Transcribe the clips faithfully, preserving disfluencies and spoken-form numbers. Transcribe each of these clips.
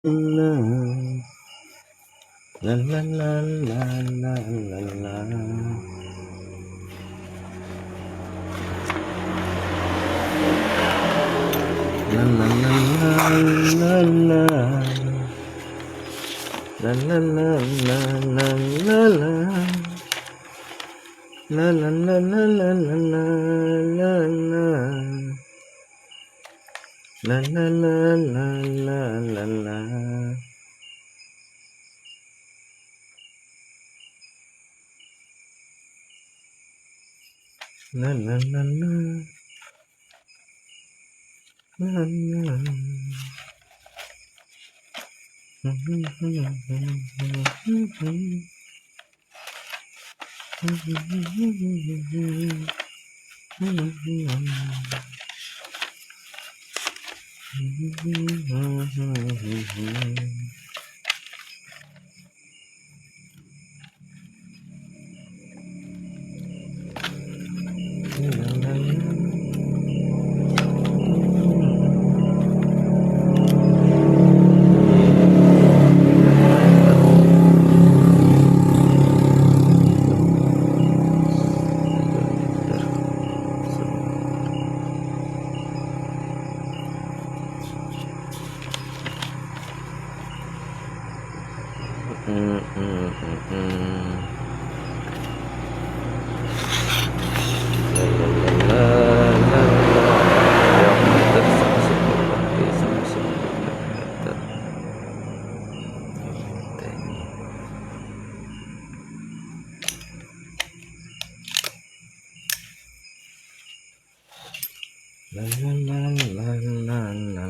啦啦啦啦啦啦。啦啦啦啦啦啦。啦啦啦啦啦啦啦。啦啦啦啦啦啦啦啦。 啦啦啦啦啦啦啦。啦啦啦啦。啦啦。啦啦啦啦啦啦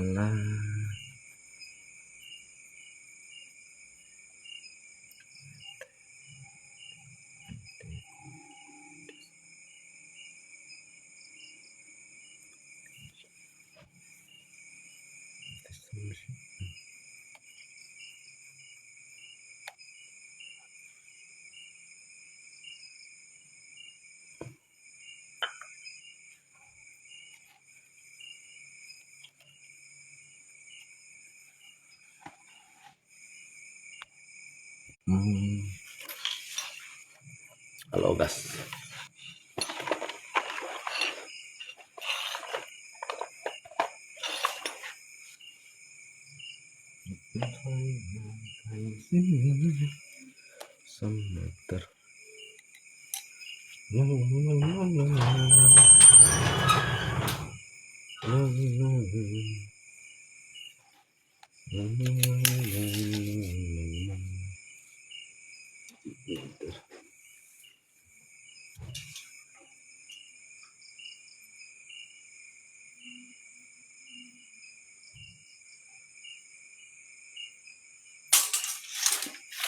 啦。Hmm. Halo, gas. Sa meter.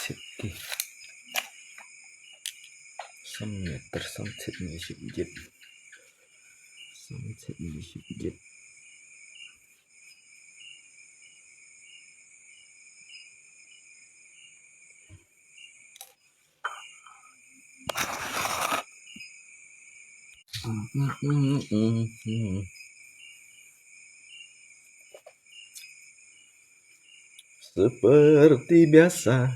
Siki. Sa meter, sa meter二十一。 三七二十一。 Seperti biasa,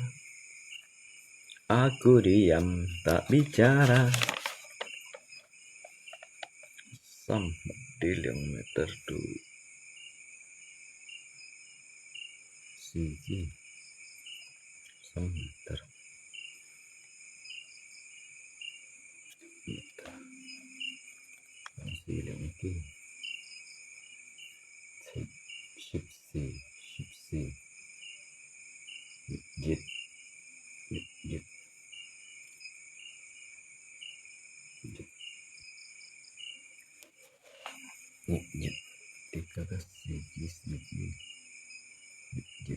aku diam tak bicara. 三，第兩meter，對。四支，三meter。一，二，兩支。七，十四，十四。一，一，一。 一，一，tiga，四支，四支。一，一。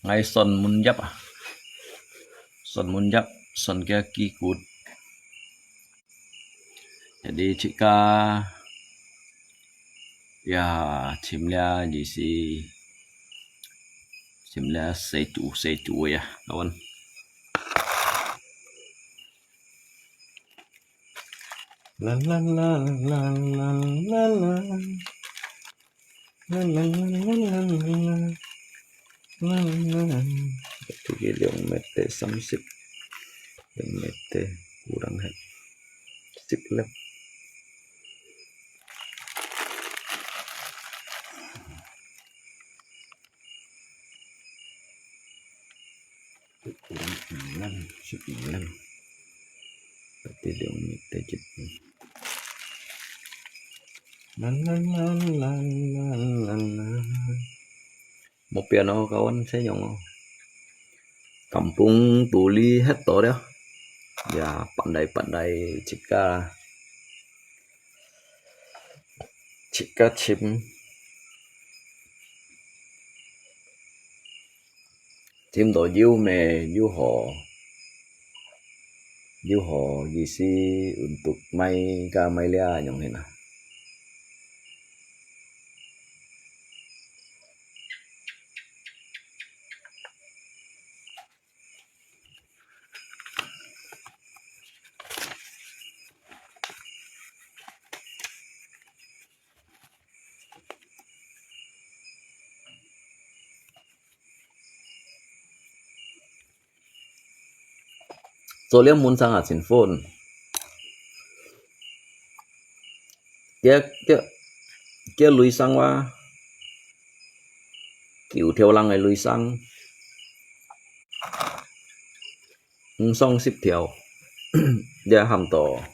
𠊎算門入啊，算門入，算个幾good。Jadi自家ya，尋了意思，尋了細組細組个啊，kawan。啦啦啦啦啦啦啦。 Itu ke 兩 meter 三十，兩 meter kurang係十粒。Kurang 五粒，十五粒，berarti 兩 meter 一。啦啦啦啦啦啦啦。 Muk pian oh kawan sayang oh. Kampung tuli het to dia. Ya, pandai-pandai自家，自家尋，尋到有味又好，又好意思，untuk賣个賣了樣形啊。 做了門生啊，真歡。佢，佢，佢雷聲哇，九條人个雷聲，五雙十條，這喊到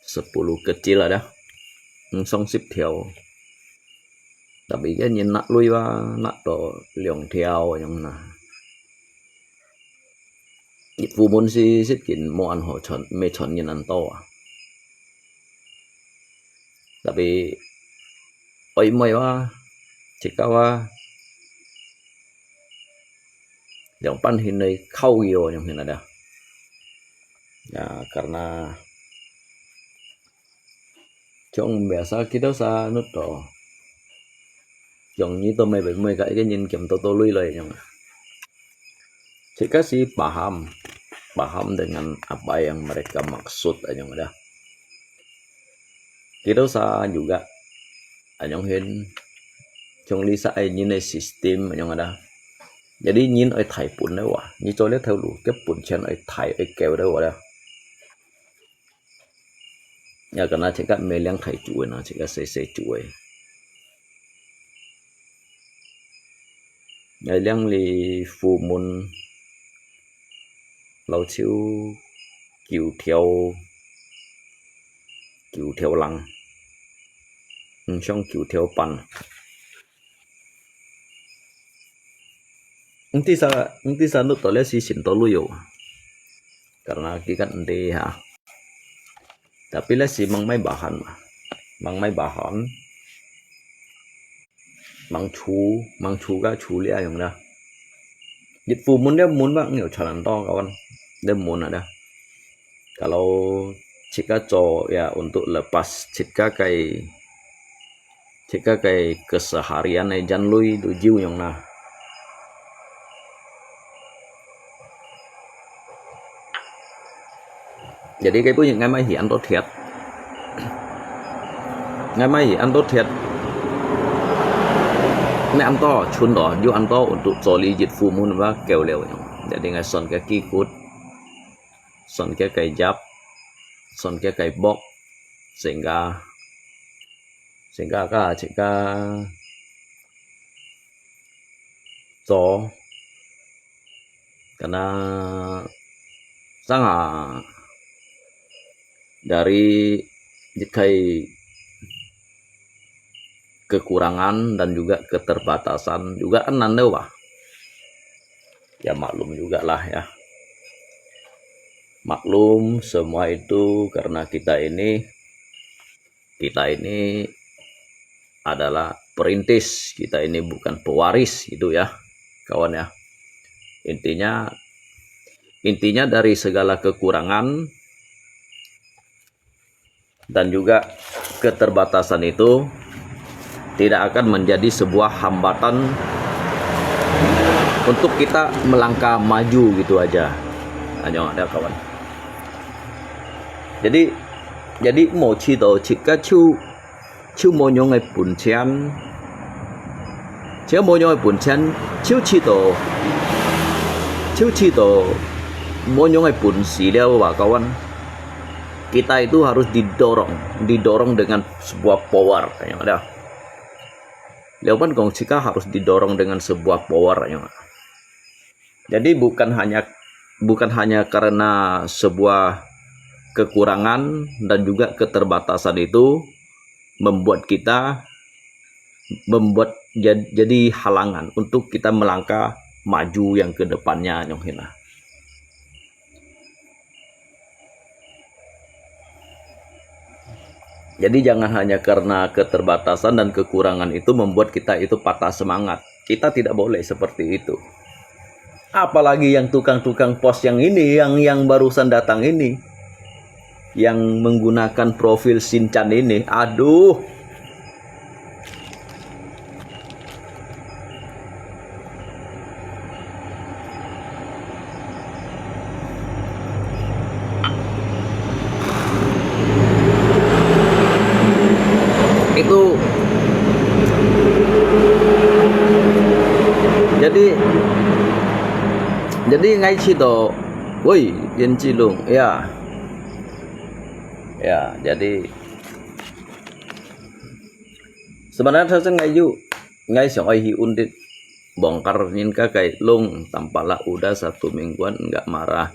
十八路kecil ada，五雙十條。Tapi kan人拿雷哇，拿到兩條樣啦。一副門是實緊無恁好賺，無賺人恁多啊。Tapi愛妹哇，自家哇，兩半hin來靠腰樣hin ada。Ya, karena 像biasa kita sa anu to. Yang nyi to may may ka ikan nyin kem to to lui lai yang. Cik kasi paham, paham dengan apa yang mereka maksud anyong ada. Kita sa juga anyong hin, chung li sa ai nyin ai system anyong ada. Jadi nyin ai thai pun da wa, nyi cho le thai lu, ke pun chen ai thai ai keu da wa da. Ya kana cik ka me liang thai chu na, cik ka se se chu ai. Ngai liang li full moon lau chiu kiu thiau, kiu thiau lang. Hm, siang kiu thiau pan. Enti sa, enti sa nut to le si sin to lu yo. Karena kikat enti ha. Tapi le si mang mai bahan ma. Mang mai bahan. Mang chu, mang chu ka chu lia yong da. Jit fu mun dia mun ba ngiu chalan to kawan. Dia mun ada. Kalau cik ka cho ya untuk lepas cik ka kai, cik ka kai keseharian ai jan lui du jiu yong na. Jadi cái bữa ngày mai hiện ăn tốt thiệt. Ngày mai ăn tốt thiệt. Nè ăn to, chun đó, dù ăn to untuk cho lý dịch phu mun và kêu leo. Jadi ngai son cái kí cút, son cái cái giáp, son cái cái bọc, sehingga, sehingga ka, sehingga cho karena sangat dari dikai kekurangan dan juga keterbatasan juga ananda wah. Ya maklum juga lah ya. Maklum semua itu karena kita ini kita ini adalah perintis, kita ini bukan pewaris gitu ya, kawan ya. Intinya intinya dari segala kekurangan dan juga keterbatasan itu tidak akan menjadi sebuah hambatan untuk kita melangkah maju gitu aja. Hanya ada kawan. Jadi jadi mau cito cika chu 就無樣个本錢，就無樣个本錢，就試到，就試到無樣个本事了，話kawan。Kita itu harus didorong, didorong dengan sebuah power, ya ada. Leopan kong cika harus didorong dengan sebuah power, ya. Jadi bukan hanya bukan hanya karena sebuah kekurangan dan juga keterbatasan itu membuat kita membuat jad- jadi halangan untuk kita melangkah maju yang ke depannya nyong hina. Jadi jangan hanya karena keterbatasan dan kekurangan itu membuat kita itu patah semangat. Kita tidak boleh seperti itu. Apalagi yang tukang-tukang pos yang ini, yang yang barusan datang ini, yang menggunakan profil Sinchan ini, aduh. Itu jadi jadi ngai cito, woi, Yan Cilung, ya. Ya, jadi sebenarnya saya ngai yu ngai siang oi hi undit bongkar nin kakai lung tampaklah udah satu mingguan nggak marah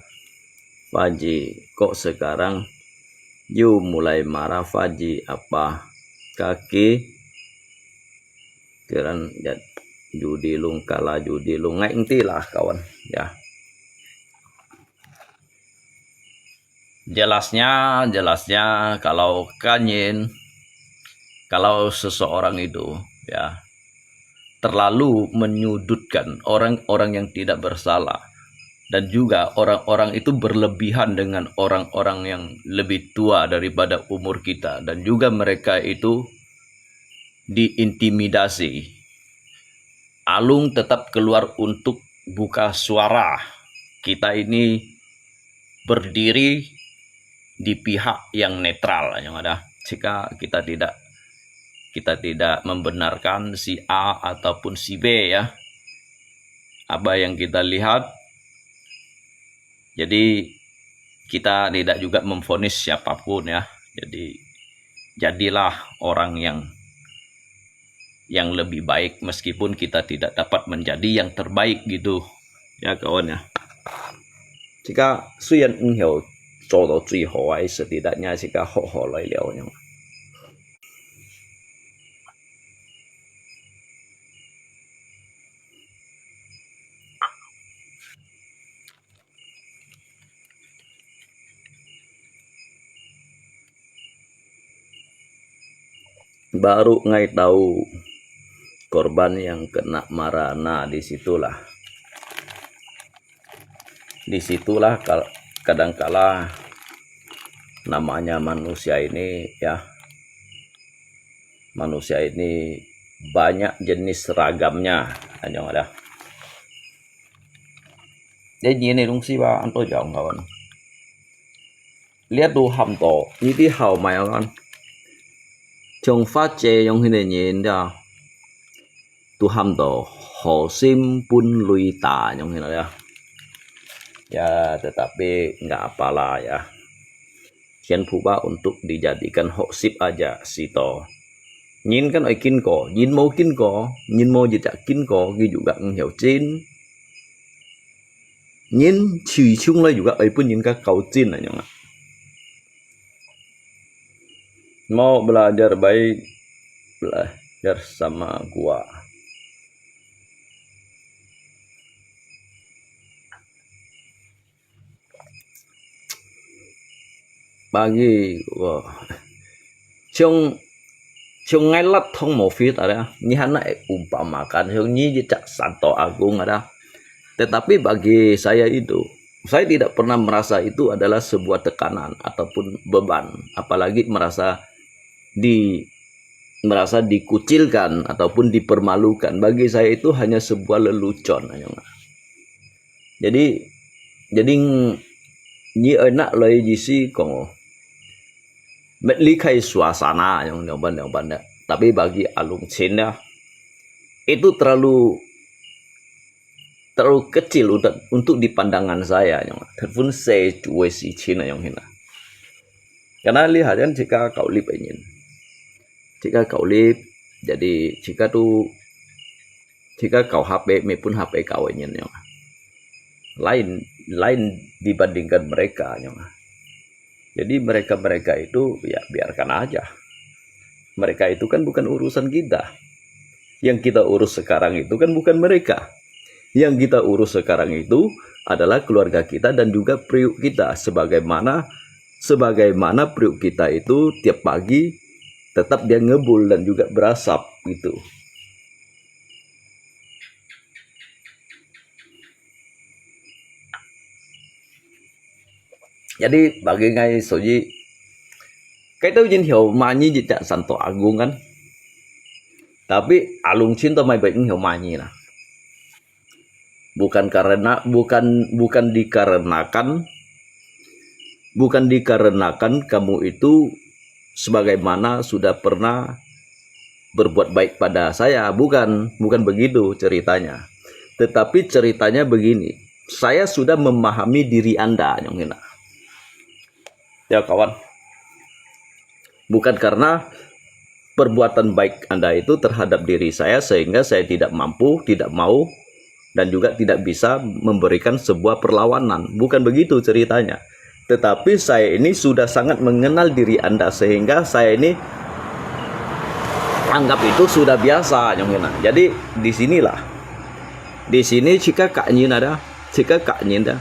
Faji. Kok sekarang yu mulai marah Faji apa kaki keran ya judi lung kala judi lung ngai enti lah kawan ya. Jelasnya, jelasnya kalau kanyin, kalau seseorang itu ya terlalu menyudutkan orang-orang yang tidak bersalah, Dan juga orang-orang itu berlebihan dengan orang-orang yang lebih tua daripada umur kita, dan juga mereka itu diintimidasi. Alung tetap keluar untuk buka suara. Kita ini berdiri di pihak yang netral, yang ada. Jika kita tidak kita tidak membenarkan si A ataupun si B, ya. Apa yang kita lihat, jadi kita tidak juga memvonis siapapun, ya. Jadi jadilah orang yang yang lebih baik meskipun kita tidak dapat menjadi yang terbaik gitu, ya kawan, ya. Jika 雖然毋曉做到最好啊，實際上也係个好好來了樣。Baru ngai tahu korban yang kena marah. Nah, di situlah, di situlah kadangkala namanya manusia ini, ya, manusia ini banyak jenis ragamnya. Anyong ada. Jadi ini dong si ba anto jauh kawan. Lihat tu ham to, ini di hau mai kan. Chong fa che yong hine nyen da. Tu ham to, ho sim pun lui ta yong hine ya. Ya, tetapi nggak apalah ya. Sian phu ba untuk dijadikan hok sip aja si to. Nyin kan oi kin ko, nyin mau kin ko, nyin mau jejak kin ko, ki juga ngiau cin. Nyin cui chung lai juga oi pun nyin ka kau cin anyong. Mau belajar baik, belajar sama gua. Bagi, wah. Chong, chong ngai lat thong mo fit ada. Ni hana ek umpamakan, chong ni jejak Santo Agung ada. Tetapi bagi saya itu, saya tidak pernah merasa itu adalah sebuah tekanan ataupun beban, apalagi merasa di merasa dikucilkan ataupun dipermalukan. Bagi saya itu hanya sebuah lelucon. Jadi, jadi ni enak lai jisi kong met likai suasana yang yang ban yang ban. Tapi bagi Alung Chin ya, itu terlalu terlalu kecil untuk, untuk di pandangan saya yang. Telepon saya cuy si Chin yang hina. Karena lihat kan jika kau lip ingin. Jika kau lip, jadi jika tu, jika kau H P, me pun H P kau ingin yang. Lain, lain dibandingkan mereka yang. Jadi mereka-mereka itu ya biarkan aja. Mereka itu kan bukan urusan kita. Yang kita urus sekarang itu kan bukan mereka. Yang kita urus sekarang itu adalah keluarga kita dan juga periuk kita, sebagaimana sebagaimana periuk kita itu tiap pagi tetap dia ngebul dan juga berasap gitu. Jadi bagi ngai soji, kai tau jin hiau manyi jejak Santo Agung kan. Tapi Alung Chin to mai baik hiau manyi lah. Bukan karena, bukan, bukan dikarenakan, bukan dikarenakan kamu itu sebagaimana sudah pernah berbuat baik pada saya. Bukan, bukan begitu ceritanya. Tetapi ceritanya begini, saya sudah memahami diri Anda, nyong hina. Ya, kawan. Bukan karena perbuatan baik Anda itu terhadap diri saya sehingga saya tidak mampu, tidak mau, dan juga tidak bisa memberikan sebuah perlawanan. Bukan begitu ceritanya. Tetapi saya ini sudah sangat mengenal diri Anda sehingga saya ini anggap itu sudah biasa, nyong hina. Jadi di sinilah, di sini jika kak nyin ada, jika kak nyin ada,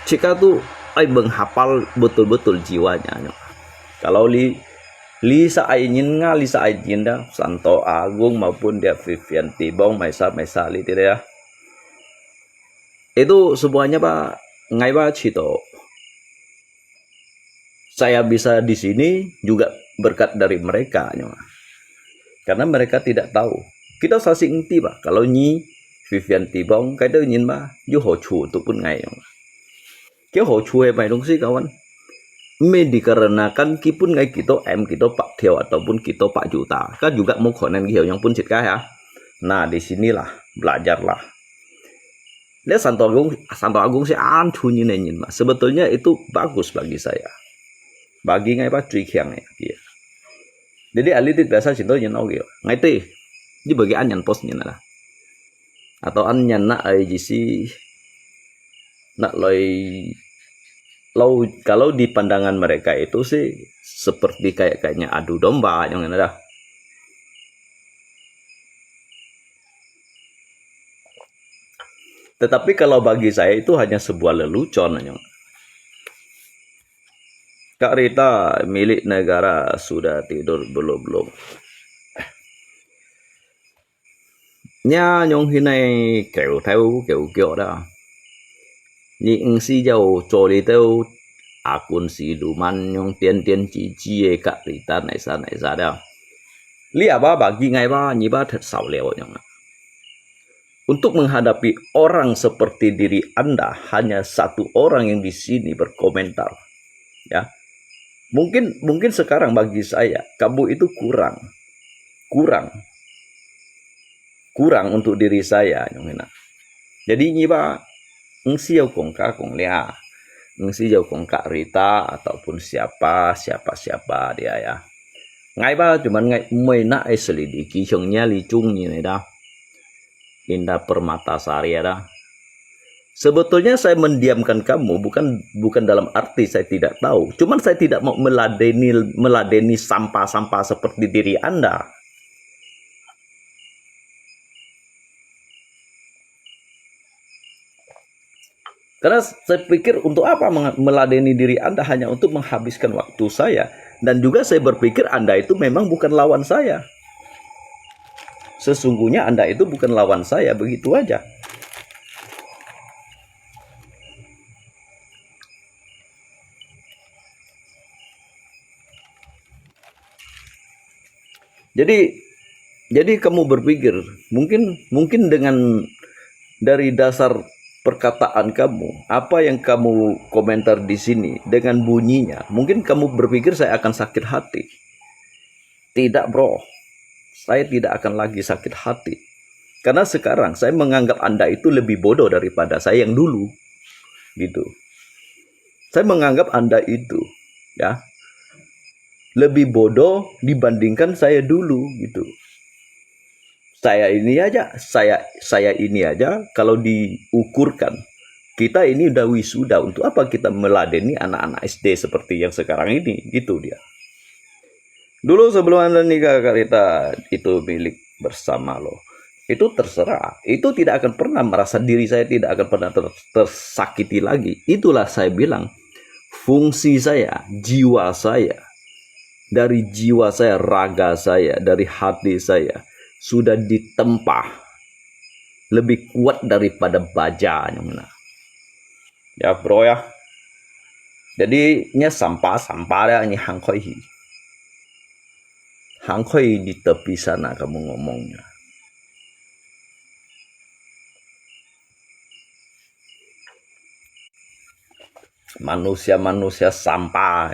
jika tu ai menghafal betul-betul jiwanya, nyong. Kalau li li sa ai nyin nga, li sa ai nyin da, Santo Agung maupun dia Vivian Tibong, maisa maisa li tidak ya. Itu semuanya, Pak, ngai, Pak, cito. Saya bisa di sini juga berkat dari mereka, nyo. Karena mereka tidak tahu. Kita saksi ngerti, Pak. Kalau nyi Vivian Tibong, kada nyin, Pak, yo 好處 untuk pun ngai, nyo. 个好處係麼東西，kawan？Mesti dikarenakan佢分𠊎幾多M、幾多百條 ataupun幾多百juta，佢juga無可能佢有用分自家啊。Nah, di sinilah, belajarlah. Leh Santo Agung, Santo Agung si ancu nyin nyin, Pak. Sebetulnya itu bagus bagi saya. Bagi ngai, Pak, 最強个，佢。Jadi ahli itu biasa sinto nyin oke. Ngai ti, di bagi anyan pos nyin lah. Atau anyan nak ai jisi nak loi, kalau, kalau di pandangan mereka itu sih seperti kayak-kayaknya adu domba yang ada. Tetapi kalau bagi saya itu hanya sebuah lelucon, nyo. Kak Rita, milik negara sudah tidur belum, belum? Nya nyong hinai kêu thêu kêu kiok da. Ni ngsi jau coli têu akun si duman nyong tien tien ci ci e Kak Rita nai sa nai sa da. Li apa bagi ngai ba nyi ba thet sao leo nyong. Untuk menghadapi orang seperti diri Anda, hanya satu orang yang di sini berkomentar. Ya. Mungkin mungkin sekarang bagi saya, kamu itu kurang. Kurang. Kurang untuk diri saya, nyong hina. Jadi nyi ba, ngsi jau kong ka kong lia. Ngsi jau kong Kak Rita ataupun siapa, siapa, siapa dia ya. Ngai ba cuman ngai mui nak ai selidiki hiong nya li cung nyi nai da. Indah Permatasari ada. Sebetulnya saya mendiamkan kamu bukan bukan dalam arti saya tidak tahu, cuman saya tidak mau meladeni meladeni sampah-sampah seperti diri Anda. Karena saya pikir untuk apa meladeni diri Anda hanya untuk menghabiskan waktu saya. Dan juga saya berpikir Anda itu memang bukan lawan saya. Sesungguhnya Anda itu bukan lawan saya, begitu aja. Jadi, jadi kamu berpikir, mungkin mungkin dengan dari dasar perkataan kamu, apa yang kamu komentar di sini, dengan bunyinya, mungkin kamu berpikir saya akan sakit hati. Tidak, bro. Saya tidak akan lagi sakit hati. Karena sekarang saya menganggap Anda itu lebih bodoh daripada saya yang dulu. Gitu. Saya menganggap Anda itu, ya, lebih bodoh dibandingkan saya dulu, gitu. Saya ini aja, saya saya ini aja kalau diukurkan, kita ini udah wisuda, untuk apa kita meladeni anak-anak S D seperti yang sekarang ini, gitu dia. Dulu sebelum Anda nikah, Kak Rita, itu milik bersama loh. Itu terserah. Itu tidak akan pernah merasa diri saya tidak akan pernah ter- tersakiti lagi. Itulah saya bilang, fungsi saya, jiwa saya, dari jiwa saya, raga saya, dari hati saya sudah ditempa lebih kuat daripada baja nyong na. Ya, bro ya. Jadi, nya sampah-sampah ya, ini hangkoi hi. Hangkoi di tepi sana kamu ngomongnya. Manusia-manusia sampah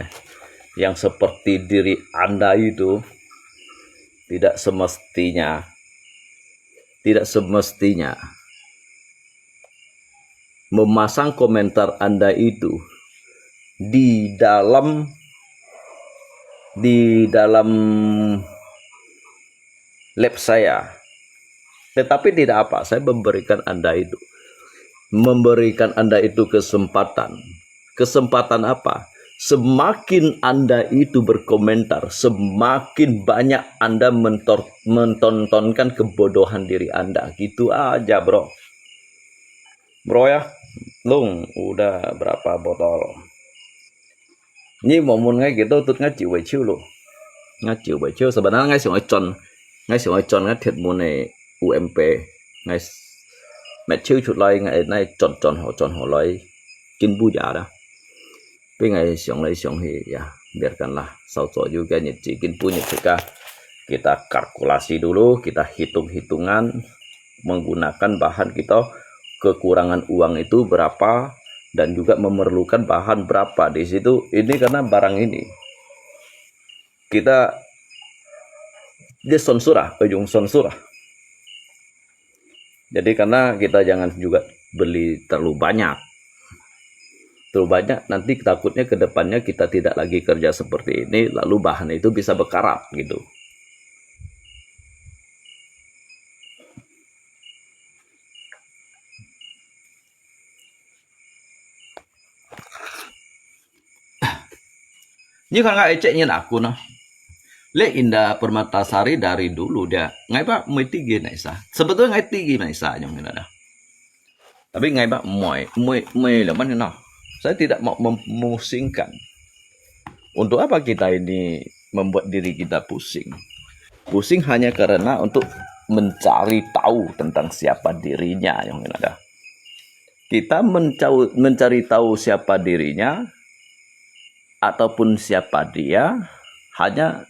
yang seperti diri Anda itu tidak semestinya, tidak semestinya memasang komentar Anda itu di dalam di dalam lab saya. Tetapi tidak apa, saya memberikan Anda itu memberikan Anda itu kesempatan. Kesempatan apa? Semakin Anda itu berkomentar, semakin banyak Anda mentor, mentontonkan kebodohan diri Anda. Gitu aja, bro. Bro ya, Lung, udah berapa botol? Ni mau mun ngai gitu tut ngai chiu wei chiu lo. Ngai chiu wei chiu sebenarnya ngai siang oi chon, ngai siang oi chon ngai thiet mun e U M P, ngai 搣抽出來，𠊎哪轉轉好轉好來，根本也啦。 Tapi𠊎想來想去，ya, biarkanlah，少做有个日子，根本日自家，kita kalkulasi dulu，kita hitung-hitungan，menggunakan bahan kita, kekurangan uang itu berapa, dan juga memerlukan bahan berapa di situ. Ini karena barang ini. Kita, dia son surah, ujung son surah. Jadi karena kita jangan juga beli terlalu banyak. Terlalu banyak, nanti takutnya ke depannya kita tidak lagi kerja seperti ini, lalu bahan itu bisa berkarat gitu. Ni kan ngai cek ni nak aku no. Le Indah Permatasari dari dulu dia. Ngai ba mui tigi naisa. Sebetulnya ngai tigi naisa nyong ni ada. Tapi ngai ba mui, mui, mui leman no. Saya tidak mau memusingkan. Untuk apa kita ini membuat diri kita pusing? Pusing hanya karena untuk mencari tahu tentang siapa dirinya nyong ni ada. Kita mencau- mencari tahu siapa dirinya ataupun siapa dia, hanya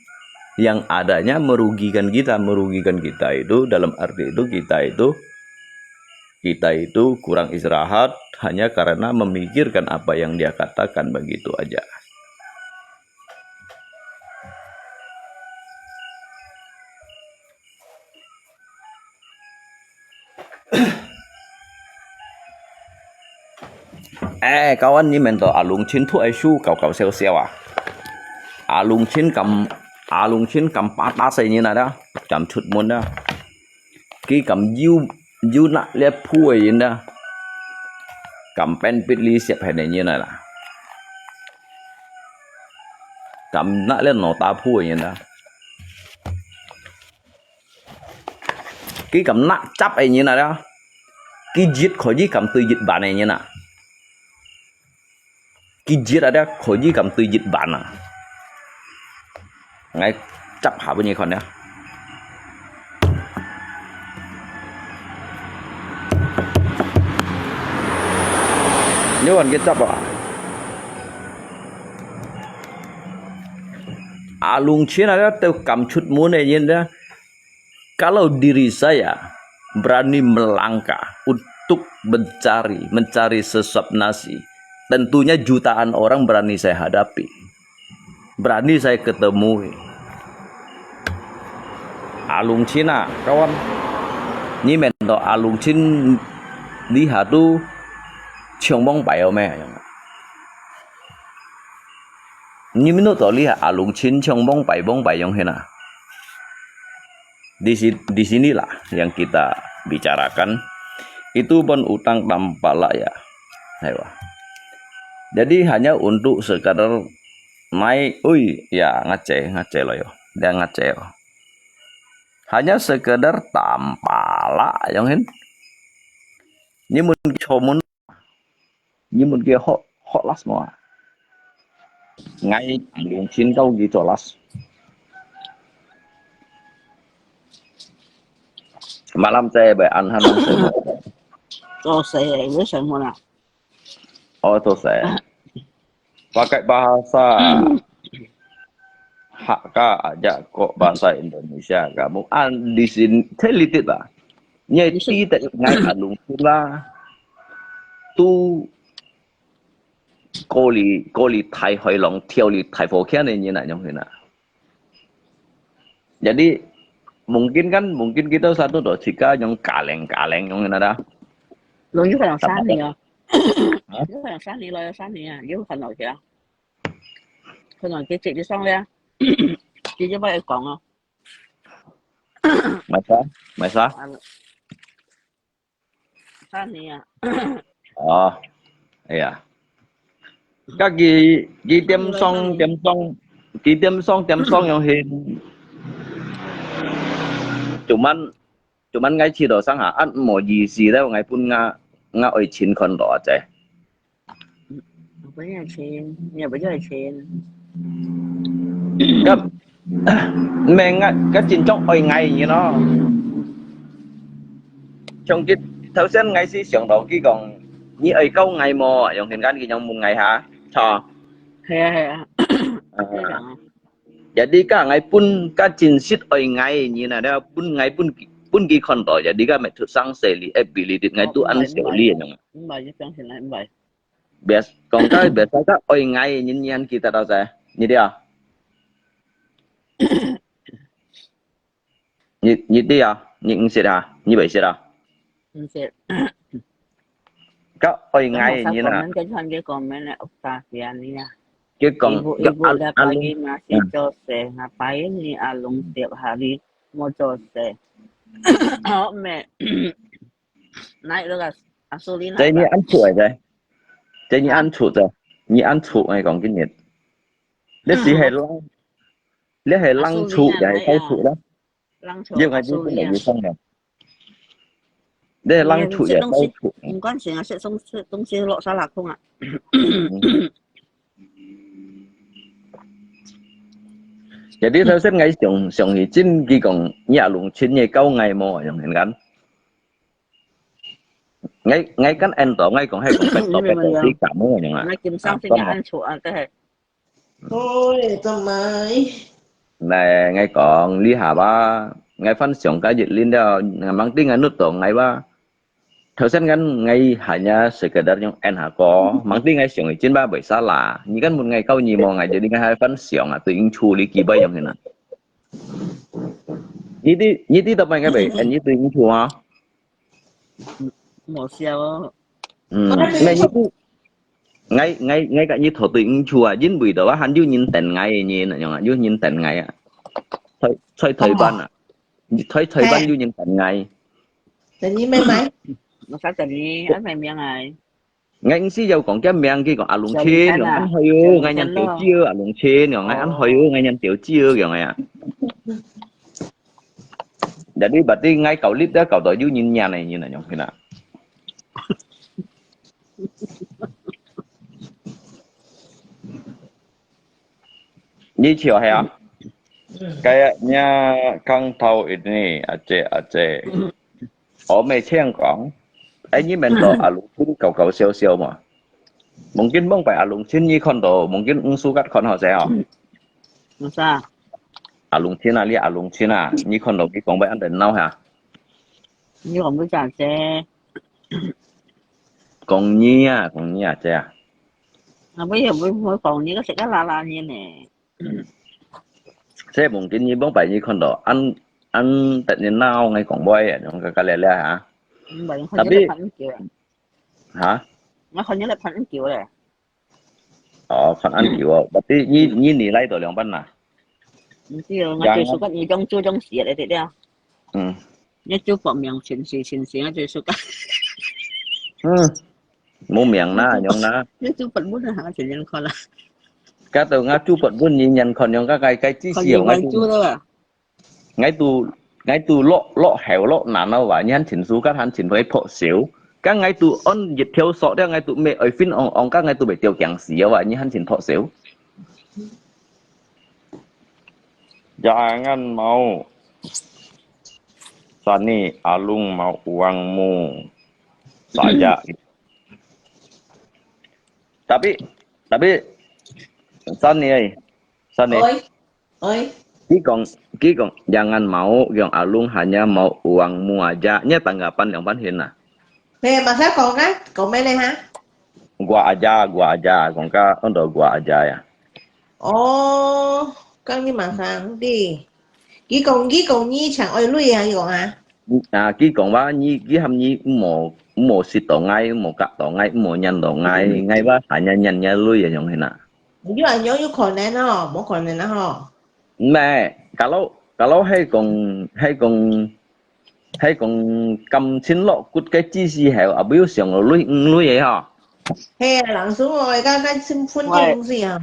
yang adanya merugikan kita. Merugikan kita itu, dalam arti itu, kita itu, kita itu kurang istirahat hanya karena memikirkan apa yang dia katakan begitu aja. Eh, kawan, ni mendo Alung Chin tu ai su kau kau siau siau ah. Alung Chin kam, Alung Chin kam pata sai ni na da, kam chut mun da. Ki kam yu, yu nak liat phu ai yin da. Kam pen pit li siap hai ni na da. Kam nak liat no ta phu ai yin da. Ki kam nak chap ai yin na da. Ki jit kho ji kam tui jit ban ai yin na. Ki jit ada kho ji kam tui jit ban na. Ngai chap ha bu ni khon ya. Ni wan ki chap ah. Alung Chin ada teu kam chut mun ai yin da. Kalau diri saya berani melangkah untuk mencari, mencari sesuap nasi, tentunya jutaan orang berani saya hadapi. Berani saya ketemui. Alung Chin ah, kawan. Ni mendo Alung Chin lihat tu chong bong pai me. Ni mendo to lihat Alung Chin chong bong pai bong pai yong hena. Di, si- di sinilah yang kita bicarakan. Itu pun utang tanpa laya. Aiwa. Jadi hanya untuk sekadar mai, ui, ya, ngace, ngace lo yo. Dia ngace lo. Hanya sekadar tanpa la, yang hin. Ni mun chomun. Ni mun ke hot, hot las mo. Ngai Alung Chin kau gi cholas. Malam saya bai an han. Cho saya, ini saya mana? Oh, to saya. Pakai bahasa Hakka aja kok bahasa Indonesia kamu. An di sini, saya litit lah. Nyai ti tak ngai Alung Chin lah. Tu 過哩，過哩大海浪，跳哩大火圈个人啊，樣形啊。Jadi mungkin kan，mungkin kita satu tu，自家用加零加零樣形啊。有可能三年啊。有可能三年咯，有三年啊，有可能个。可能佢直接上咧，直接幫佢講咯。Masa，masa。 三年啊。哦，哎呀，該佢佢點上點上，佢點上點上樣形，cuman cuman𠊎試到上下，啊無意思了，𠊎分𠊎𠊎愛錢看到啊，姐。我不要錢，你也不要錢。該毋係𠊎，該真正愛𠊎个人咯。像佢頭先𠊎係想到佢講，你愛教𠊎無？用現間佢樣問𠊎哈，著。係啊，係啊。啊。係啊。Jadi ka𠊎分ka真實愛𠊎个人啊，你分𠊎分佢，分佢看到，jadi ka method sang seli ability，𠊎都恁少你个樣啊。毋係，毋係，你相信啦，毋係。Bias-，講个biasa ka愛𠊎个人，你還記得到在？你知啊？你，你知啊？你毋識啊？你毋識啊？毋識。Ka愛𠊎个人啊。Ka masa komen，ka cuma dia komen lah, Octavian ni lah. Dia kong, ibu, dia ibu al-, dah alung. Pagi masih jose, ngapain ni Alung tiap hari mau jose? Oh, me. Naik tu lah, Asulina. Jadi ni lah. An chuk aja. Jadi ni an chuk aja. Ni an chuk ai kong kini. Dia si hai lang. Dia hai lang chuk, Asulina ya hai naik tau ah. Chuk lah. 人就，因為你本來有放了。你人出也走出。毋管成啊，食東西，東西落沙拉空啊。Jadi頭先𠊎想，想起真佢講，你阿龍親你教𠊎無？用現間。𠊎，𠊎跟Endo，𠊎講，係講，白到白到，你敢無樣啊？𠊎今上先安出啊，這係。 Ôi, tao mày. Nè, ngai kong, li ha ba, ngai phân享ka yit lin deo, ngai mang ti ngai nut tong ngai ba. Thâu sen kan ngai hanya sekedar nyong en ha ko, mang ti ngai siong i chin ba bai sa la. Ni kan mun ngai kau ni mo ngai jadi ngai hai phân享a, tu ing chu li ki bai yong hina. Ni ti, ni ti tao mày ngai bai, en ni tu ing chu ha. 無笑哦。嗯，ngai ni tu, ngai, ngai, ngai ka ni thâu tu ing chu a, yin bui do ba han yu yin ten ngai ni na yong a, yu yin ten ngai a. Thai, thai, thai ban a. Thai, thai ban yu yin ten ngai. Ten ni mai mai. Masa ten ni, an mai miang ai. Ngai ing si yau kong kia miang ki kong a lung chin, yong an hoi yo, ngai nyan teo chiu, a lung chin, yong ngai an hoi yo, ngai nyan teo chiu, yong ngai a. Jadi berarti ngai kau lit dah kau tu yu nyin nyan ai nyin na yong hina. Ni chiu hai a. Kayaknya kang tau ini, Aceh, Aceh. Ủa, mày xem kong. Ai, ni men to a lung chin kau kau siau siau ma. Mungkin mong pai a lung chin ni khon to, mungkin ung su kat khon hao sai hao. Masa? A lung chin a, li a lung chin a, ni khon to ki kong pai an den nau ha. Ni kong bai chan se. Kong ni a, kong ni a, che a. A, bai, bai, bai kong ni ka se ka la la ni ne. Sẽ mungkin ni bông pai ni khon to, an, an tet ni nau ngai kong bai, yong ka ka le le ha. Tapi, ha? Ngai khon ni le phan kiu le. Ủa, khon an kiu. Berarti ni, ni ni lai to liang ban na. Mesti yo, ngai tu suka ni jong chu jong siat le dia. Hmm. Ni chu pok miang chin si chin si ngai tu suka. Hmm. Mu miang na, yong na. Ni chu pat mun ha chin yang khon la. Ka to nga chu pat mun ni nyan khon yong ka kai kai chi si yong ngai chu. Ngai tu, ngai tu lo, lo heo lo nan lo wa, ni han chin su ka han chin bai pok siu. Ka ngai tu on yit thiau sok dia ngai tu me oi fin ong ong ka ngai tu bai tiau kiang si wa, ni han chin pok siu. Jangan mau. Sani alung mau uang mu. Saja. Tapi, tapi, Sani ai, Sani. Oi, oi. Ki kong, ki kong, jangan mau, ki kong alung hanya mau uangmu aja. Nya tanggapan yang pan hin na. Nè, masa kong kan? Kong mai nè ha? Gua aja, gua aja, kong ka, on do gua aja ya. Ôi, kang ni masa di. Ki kong, ki kong ni chang oi lui ha, ki kong ha? À, ki kong wa, ni, ki ham ni, mo, mo sit to ngai, mo kak to ngai, mo nyan to ngai, ngai wa, hanya nyan nya lui ya, yong hina. Yu a, yu, yu khon nè no, mo khon nè no ho. Nè, kalau, kalau hai kong, hai kong, hai kong kam chin lo kut cái chi si heo, a, bu siang lo lui, lui ya ha. He, langsung oi, ka, ka chin phun cái东西啊。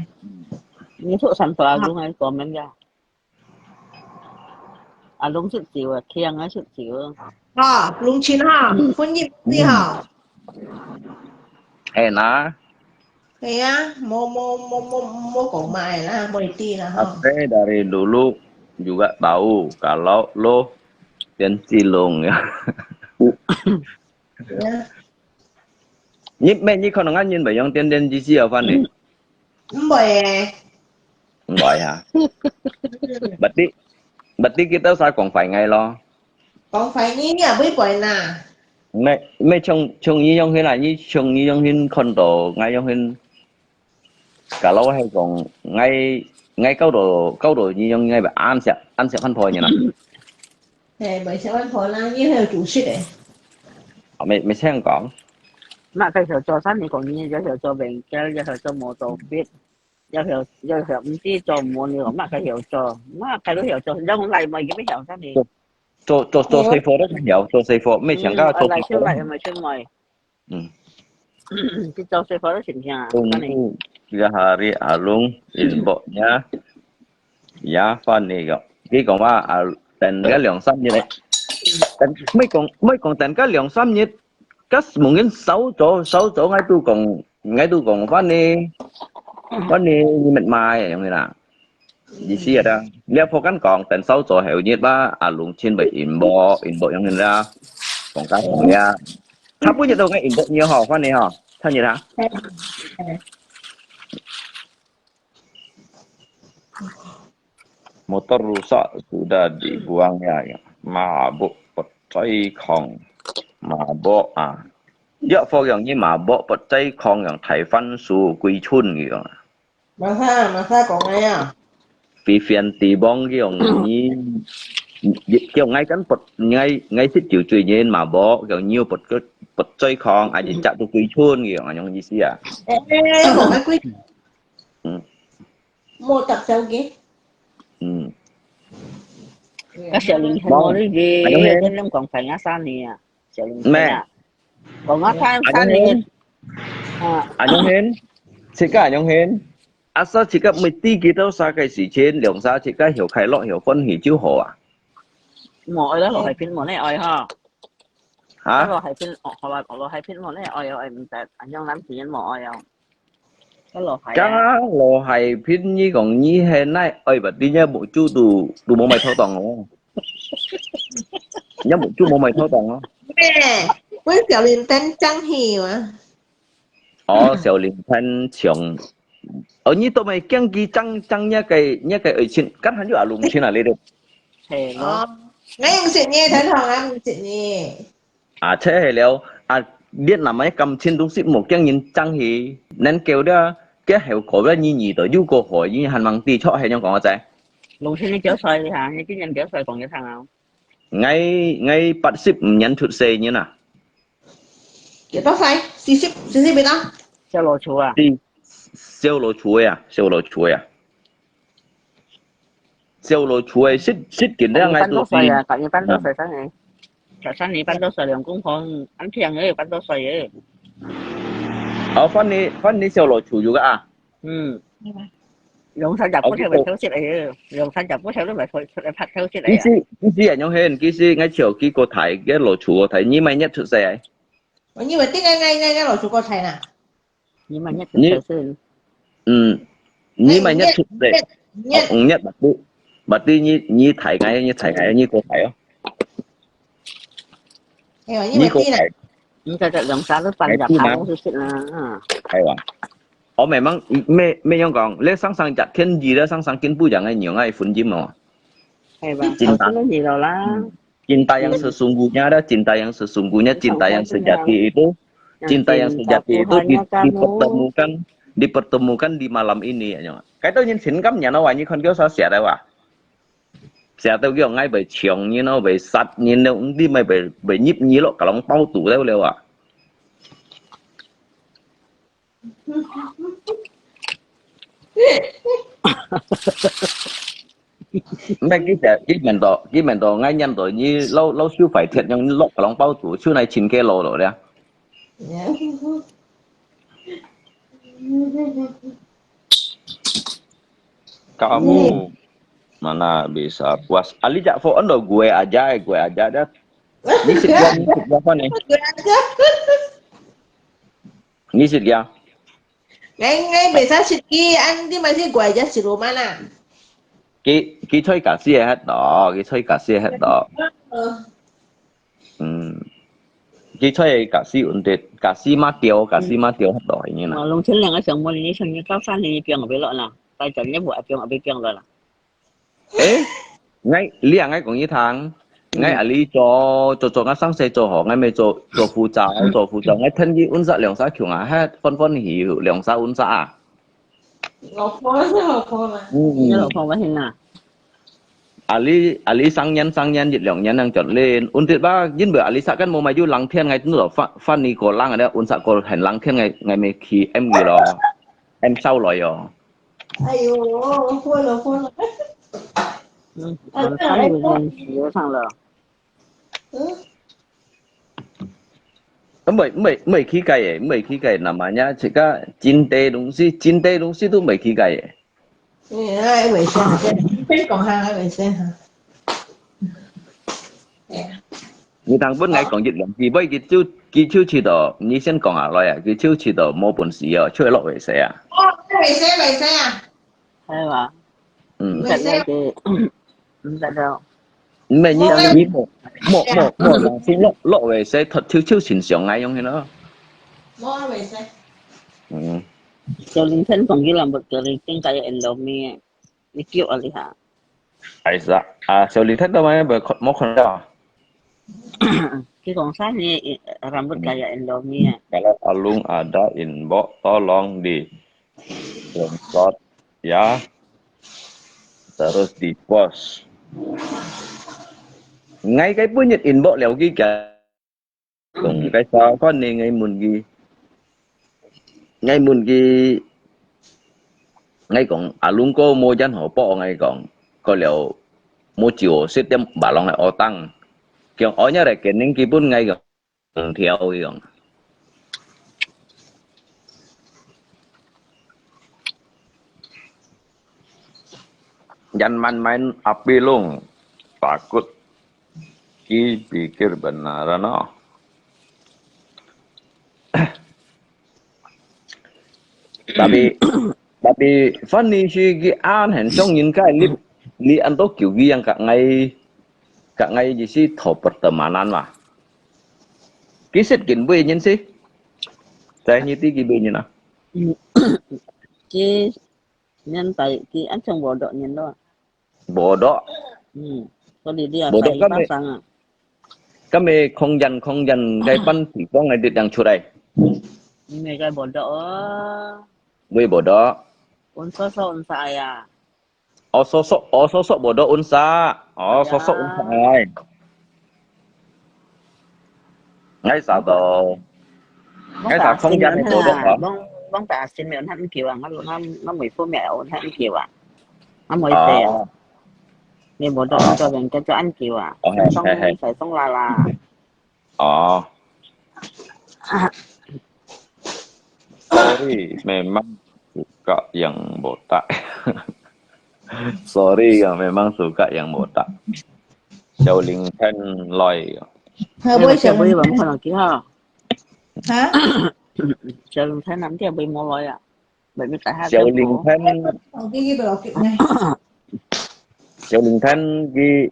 你说什么啊？用来comment呀？ 啊，攏識照啊，強啊識照啊。啊，攏親哈，婚姻你哈。係啦。係啊，無無無無無講麼个啦，無一定啦吼。Ate dari dulu juga tahu kalau lo 天地龍 ya. 你，你看到𠊎人會用點點之之後翻呢？毋會誒。毋會哈。Berarti berarti kita sa講壞𠊎咯。講壞你，你也毋會背呐。毋毋像像你樣形啊，你像你樣形看到𠊎樣形。 Kalau係講，𠊎，𠊎搞到，搞到你樣，𠊎會暗食，暗食番婆呢啦。係，會食番婆啦，你還有主食誒。啊，毋，毋使講。麼个曉做生意講你，又曉做bengkel，又曉做motor fit，又曉，又曉毋知做麼个，麼个曉做，麼个都曉做，用來麼个曉生意。做，做，做，做師傅都曉，做師傅，毋使講，嗯，做師傅。來出來，毋使出來。 嗯。去做水泡都成聽啊，嗯，安尼。Tiga hari Alung inboxnya，ya，翻譯个。佢講話啊，等个兩三日咧，等，毋好講，毋好講等个兩三日，該mungkin sauzo，sauzo，𠊎都講，𠊎都講翻譯，翻譯你乜買樣个啦。 意思啊，這婆跟講，等sauzo後日吧，阿龍親會inbox，inbox樣啦，講價講呀。差不多都該inbox你好，換你哈，看你啦。Motor rusak sudah dibuang ya, ya. Mabuk pecai kong. Mabuk啊。這婆樣你mabuk pecai kong樣，大番薯歸村个樣啊。 Masa，masa講个啊？Vivian Tibong佢講你，佢講𠊎跟bật，𠊎，𠊎識酒醉人嘛，無，佢講你有bật个，bật醉狂，啊，你食到歸村，佢講恁樣意思啊？誒，誒，誒，無，𠊎歸，嗯。無搭手機。嗯。該小林很無理个，無，恁樣講快樂三年啊，小林快樂。 講啊，三，三年。啊。恁樣形，自家恁樣形，asal自家毋知幾多啥个事情，兩儕自家曉快樂，曉歡喜就好啊。無愛了，羅海平無你愛哈。哈？羅海平，哦，好啦，羅海平無你愛哦，愛毋得，恁樣男仔人無愛哦。該羅海啊。該羅海平，你講你係哪愛吧？你也無，就都，都無買妥當哦。 也無，就無買妥當咯。咩？分小林丹爭氣嘛。哦，小林丹搶。哦，你都無驚佢爭，爭若个，若个愛情，敢還有阿龍親啊，你都？係咯。哦，𠊎毋識你，陳紅，𠊎毋識你。啊，切係了，啊，越南个感情都係無驚人爭氣，能夠了，該後果了，你遇到有個好，你還吂知錯，係樣講个啫。龍親，你幾多歲哈？你今年幾多歲？講一聲啊。 𠊎，𠊎八十五年出世人啊。幾多歲？四十，四十幾多？小老鼠啊。是，小老鼠个啊，小老鼠个啊。小老鼠个，識，識緊了，今年半多歲啊，今年半多歲生日。十三年半多歲，兩公婆，恁慶个，半多歲个。哦，反正，反正小老鼠有个啊。 嗯。兩三隻骨頭會偷食个，兩三隻骨頭都會出來拍偷食个啊。其實，其實恁樣形，其實𠊎笑佢个大，个老鼠个大，你麼年出世个？哦，你會定个，𠊎，𠊎，𠊎老鼠个大啦。你麼年出世先？嗯，你麼年出世？五月，五月。哦，五月，berarti，berarti你，你大个，你大个，你个大哦。哎喲，你會定啦。你个大。你个，个兩儕都半隻頭就食啦，嗯。哎呀。 哦，memang，咩，咩樣講，你生生隻天意，你生生緊不樣个樣个婚姻哦。係吧？Cinta。好，真个係咯啦。嗯。Cinta yang sesungguhnya，cinta yang sesungguhnya，cinta yang sejati itu，cinta yang sejati itu di，dipertemukan，dipertemukan di malam ini，啊，樣。該兜人情感人哦，你看佢所寫个哇。寫到佢講，𠊎會搶人哦，會殺人哦，毋知乜會，會入你落，摎人包肚了了啊。 毋係，佢就，佢問到，佢問到，𠊎念到你老，老手快鐵，用落摎人包肚，手來尋个路了咧。Kamu mana bisa puas? Ali jak phone ando gue aja, gue aja dah. Ni sit dia, ni sit dia apa ni? Gue aja. Ni sit dia. Ngai, ngai bisa sit ki, an di masih gue aja si rumah na. Ki, ki choi kasi het do, ki choi kasi het do. Hmm. 佢在加西穩定，加西馬丟，加西馬丟很多，你呢？我農村兩个小莫，你想你高三你放不落啦，大家也不放，不放了啦。誒，𠊎，你啊，𠊎講你聽，𠊎阿里做，做，做，𠊎上世做好，𠊎咪做，做副招，做副招，𠊎聽佢溫室兩三窮啊，還歡歡喜喜兩三溫室啊。老婆是老婆嘛。嗯，你老婆不行啊。阿里，阿里上年，上年一兩年能賺，穩定吧，因為阿里上間無買有冷天，𠊎都翻，翻你過冷啊，溫室過很冷天，𠊎，𠊎咪去M佢咯，M燒來哦。哎呦，昏了，昏了。嗯，我看你们学上了。嗯。Mui, mui, mui去个耶，mui去个，namanya cakap cinta東西，cinta東西都mui去个耶。哎，衛生，先講下衛生哈。哎呀。你當本來講一兩句，尾佢就，佢就知道，你先講下來啊，佢就知道無本事哦，就落衛生啊。哦，衛生，衛生啊。 係嘛？嗯。毋使了解，毋使了。毋係，你，你莫，莫，莫，莫，落，落衛生，就，就，就正常个樣个咯。無衛生。嗯。小林聽講佢人物，小林聽个Indomie，你叫啊你哈。哎，是啊，啊，小林聽到嗎？無看，無看到啊。佢講啥呢？Rambut gaya Indomie啊。Kalau Alung ada inbox, tolong di screenshot ya, terus di post. Ngay cái punya inbox liao cái kìa. Cùng cái sao con này ngay mun cái, ngay mun cái, ngay con alung ko mo jan ho po ngay con, ko liao mo chiu sit dem balong ai otang. Kiong onya re kening kipun ngay con. Ang thiau iyong. Jangan main-main api lung, takut ki pikir benar no. Tapi, tapi funny si ki an hen song yin kai lip li an to kiu ki yang kak ngai, kak ngai ji si tho pertemanan lah. Ki sit kin bui nyin si. Sai nyi ti ki bui nyin ah. Ki nyan tai ki an chong bodoh nyin lo. Bodoh. Hmm. Ko di dia bodoh sai kami. Pasang ah. Kami không gian, không gian cái pan thì có ngày dit đang chuột đây. Ini cái bodoh. Ui bodoh. Un so so un sa ya. Ôi so so, ôi so so bodoh un sa. Ôi so so un sa ai. Ngay sa to. Ngay sa không gian thì bodoh hả? Bông, bông ta xin mèo hẳn kiểu à, ngắm, ngắm, ngắm mùi phú mèo hẳn kiểu à. Ngắm mùi tè à. Ni bodoh cho yang cho cho ăn kiu ah. Ôi, song, sai song la la. Ôi. Sorry, memang suka yang botak. Sorry ya, memang suka yang botak. Xiao Ling Ten Loi. Hơi bơi xiao bơi bang kon ki ha. Hả? Xiao Ling Ten năm kia bơi mò loi à. Xiao Ling Ten. Xiao Ling Ten ki,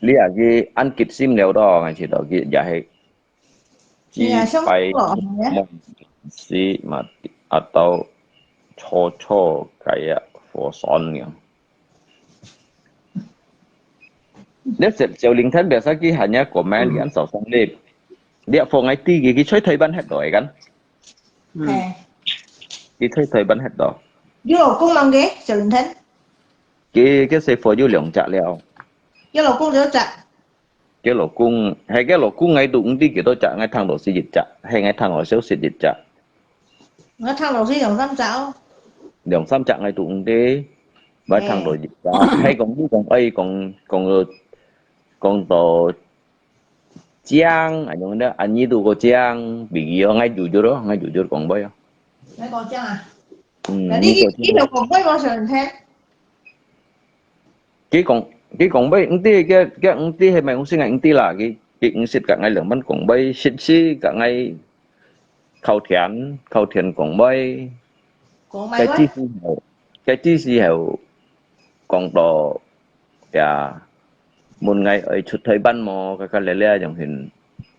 lia ki ăn kit sim liao to, ngai si to ki ya he. Ki pai mon si mati atau cho cho kaya for son yang. Lia Xiao Ling Ten biasa ki hanya komen ki ăn sao sang lip. Lia for ngai ti ki, ki choi thoi ban het doi kan. 嗯。係。佢退退班核到。有老公吂个，小林天？佢，佢細貨有兩隻了。有老公幾多隻？佢老公，係佢老公，𠊎都毋知幾多隻，𠊎聽到係一隻，係𠊎聽到少少一隻。𠊎聽到係兩三隻哦。兩三隻𠊎都毋知，𠊎聽到一隻。係講，你講，哎，講，講到，講到 Chàng, anh nói đó, anh ấy tu có chàng, vì gì đó, ngai jujur đó, ngai jujur kong boy. Ngai có chàng à? Ừ, ngai có chàng. Cái, cái, cái kong boy bao giờ thế? Cái kong, cái kong boy, không biết, cái, cái không biết hay mày không xin ngai không biết là cái, cái không biết cả ngai lưỡng bắn kong boy, xin xin cả ngai khâu thiện, khâu thiện kong boy. Kong boy cái chi si hậu, cái chi si hậu, kong to, ya, mun ngai ơi chụt thoi ban mò, cái cái lẽ lẽ yang hin.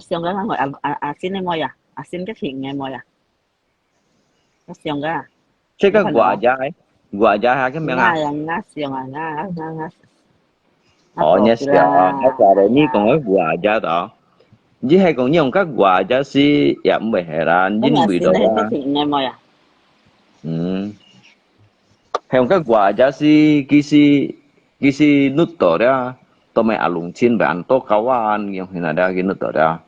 想个，𠊎阿阿阿信个妹啊，阿信个型个妹啊，𠊎想个啊。這个我阿姐，我阿姐係个名啊？𠊎𠊎想啊，𠊎𠊎𠊎。哦，你想啊，該个咧，你講个我阿姐到，你係講你用个我阿姐是也毋會係啦，因為到啊。个妹啊。嗯，還有个話也是，其實其實錄到了，都沒阿龍親，不然都高啊，用現在了，佢錄到了。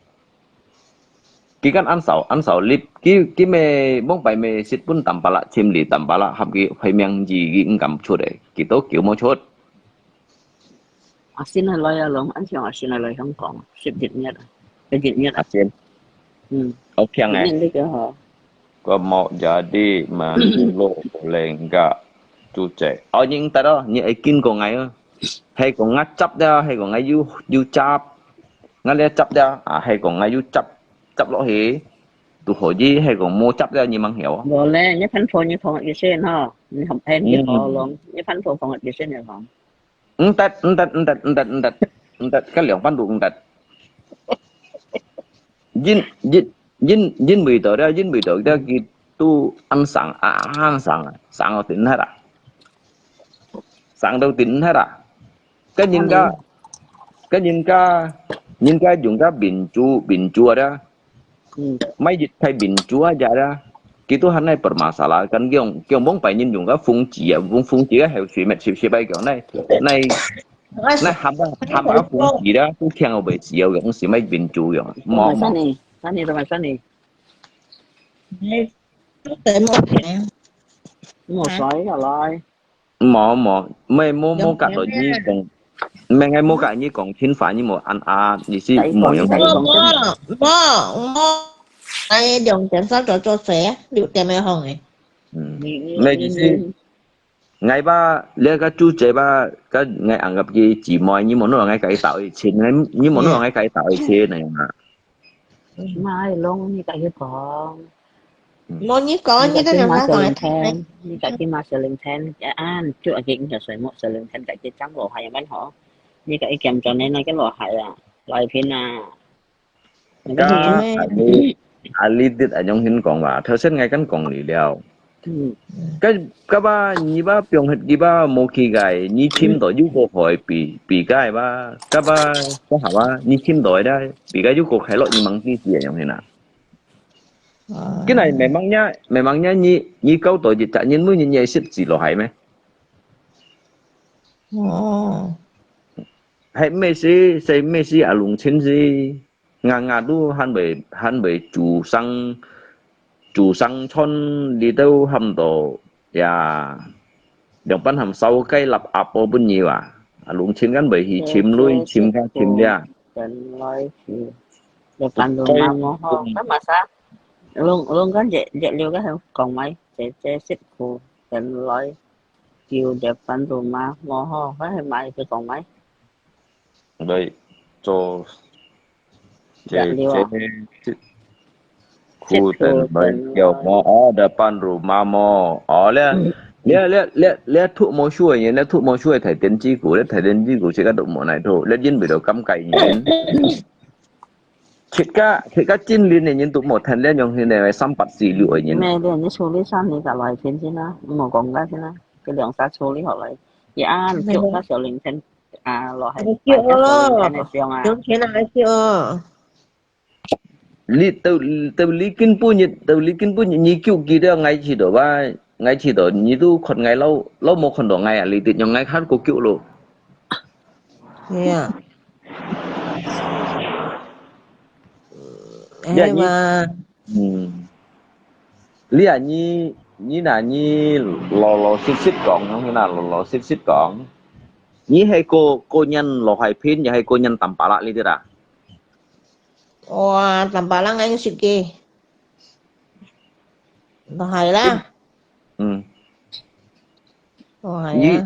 佢kan安少安少立，佢佢咩往擺咩識分Tampalak，親歷Tampalak，合佢佢名字佢毋敢出誒，佢都叫無出。阿先係來啊，龍，安像阿先係來香港，十一月啊，十一月啊。阿先，嗯，OK誒。十一月个吼。Kau mau jadi mandu lo lengga cucek. Oh, ni tak ada, ni akin ko ngai. Hai ko ngai cap dia, hai ko ngai yu yu cap. Ngai le cap dia, ah, hai ko ngai yu cap, cap lo he. Tu ho ji, hai ko mo cap dia ni mang hiao. Boleh, ni phan pho ni phong isin ha. Ni hom pen ni ho long, ni phan pho phong isin ni phong. Ntat, ntat, ntat, ntat, ntat, ntat, 該兩半路 ntat。因因因因為到了，因為到了，佢都恁生啊，恁生啊，生到頂忒啊，生到頂忒啊。跟人家，跟人家，人家用个民主，民主啊，嗯，mai一台民主啊，ya，佢都還來 permasalahkan，佢用佢用往擺人用个風紀啊，用風紀个口水，乜是是擺講，那那那喊个喊个風紀啦，都聽我袂死哦，用是mai民主用，莫莫。Sana ni, sana ni, sana ni. 你都得莫聽。莫衰下來。 無無，毋係無無甲到你講，毋係無甲你講清華，你無安啊，你是無用。無無無，哎，兩點三十做做事啊，六點要放誒。嗯，你你你你，𠊎吧，你个主席吧，甲𠊎安个佢姊妹，你無弄𠊎甲佢鬥一千，你你無弄𠊎甲佢鬥一千那樣啊。 Mai long，你甲佢講。無你講，你甲佢講，你甲佢罵小林天，啊，就啊，佢應該水木小林天，甲佢講落海慢吼。你甲佢講轉來那個落海啊，來片啊。啊，你啊，你dit啊，用心講吧，頭先𠊎跟講你了。 該該把你把放忒佢把無去个，你尋到有個海比比該吧，該把該下吧，你尋到个啦，比該有個快樂，你忙自己个用心啊。今日memangnya memangnya你你搞到一隻人每日也識字落海咩？哦，係咩事？係咩事啊？弄清楚。 Nganga都還未還未煮生煮生餐，你都喊到呀，兩班喊燒雞立鴨煲分你啊，啊，弄清間未去尋鐳，尋家尋呀。原來是，有辦到嘛，我吼，幹嘛啥？弄弄間熱熱了个還講埋，姐姐辛苦，原來就有辦到嘛，我吼，還係買去講埋。 來做這這苦等來叫麼？哦，depan rumah麼？哦，這這這這這土木樹个人，這土木樹个大電子股，這大電子股自家都無奈頭，這因為到咁个人。自家自家真靈个人都無談，這用現在三八四六个人。咩？你處理上你个來天先啦，莫講个先啦，佢兩儕處理好來，佢暗暗叫个小林天。 啊，落海，救哦，有錢啊，救哦。你到到你根本日，到你根本日，你救佢了，𠊎知道吧？𠊎知道，你都看𠊎老老無看到𠊎啊，你哋用𠊎看過救咯。係啊。你啊，你，哎嘛。嗯。 你啊，你你那你老老實實講，你那老老實實講，你係過過年落海片，也係過年Tampalak呢啲啦？哇，Tampalak𠊎識个，落海啦。嗯。落海啊。你，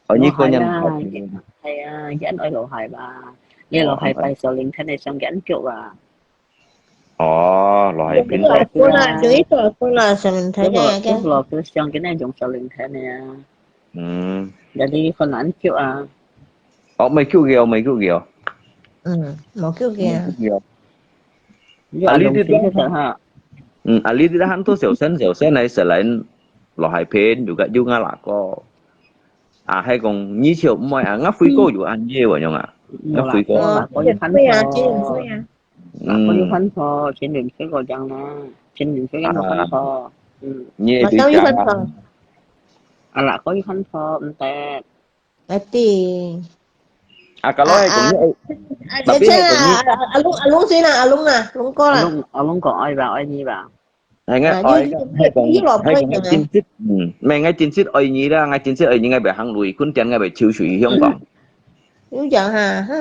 哦，你過年落海片。係啊，人愛落海吧？你落海拜小林肯定上緊腳啊。 哦，落海片。有一朵分啦，有一朵分啦，sementara个。Lalu tu siang kena jong saling kan ya. Hmm. Jadi kau nak cuci ah. Oh, mai cuci oh, mai cuci oh. Hmm, mau cuci ah. Cuci oh. Ya, ali di dah ha. Hmm, ali di dah tu 小生小生 này selain 落海片 juga juga lah ko. À, hay còn 你就毋愛啊，𠊎飛過有恁樣啊，𠊎飛過。Có những phần thôi, trên đường飛過正啦，trên đường飛過有phần thôi。嗯。你个對象啊？馬上又翻頭。啊啦，可以翻頭，毋得。啊，對。啊，kalau係講你愛，啊，啊，tapi係講你，啊，啊，阿龍，阿龍先啦，阿龍啦，龍哥啦。阿龍，阿龍講愛吧，愛你吧。係，𠊎，啊，愛，你，你，係講，你老婆係講，𠊎真實，嗯，毋係，𠊎真實愛你啦，𠊎真實愛你，𠊎毋會行雷，坤電，𠊎毋會抽水香港。有講哈，哈。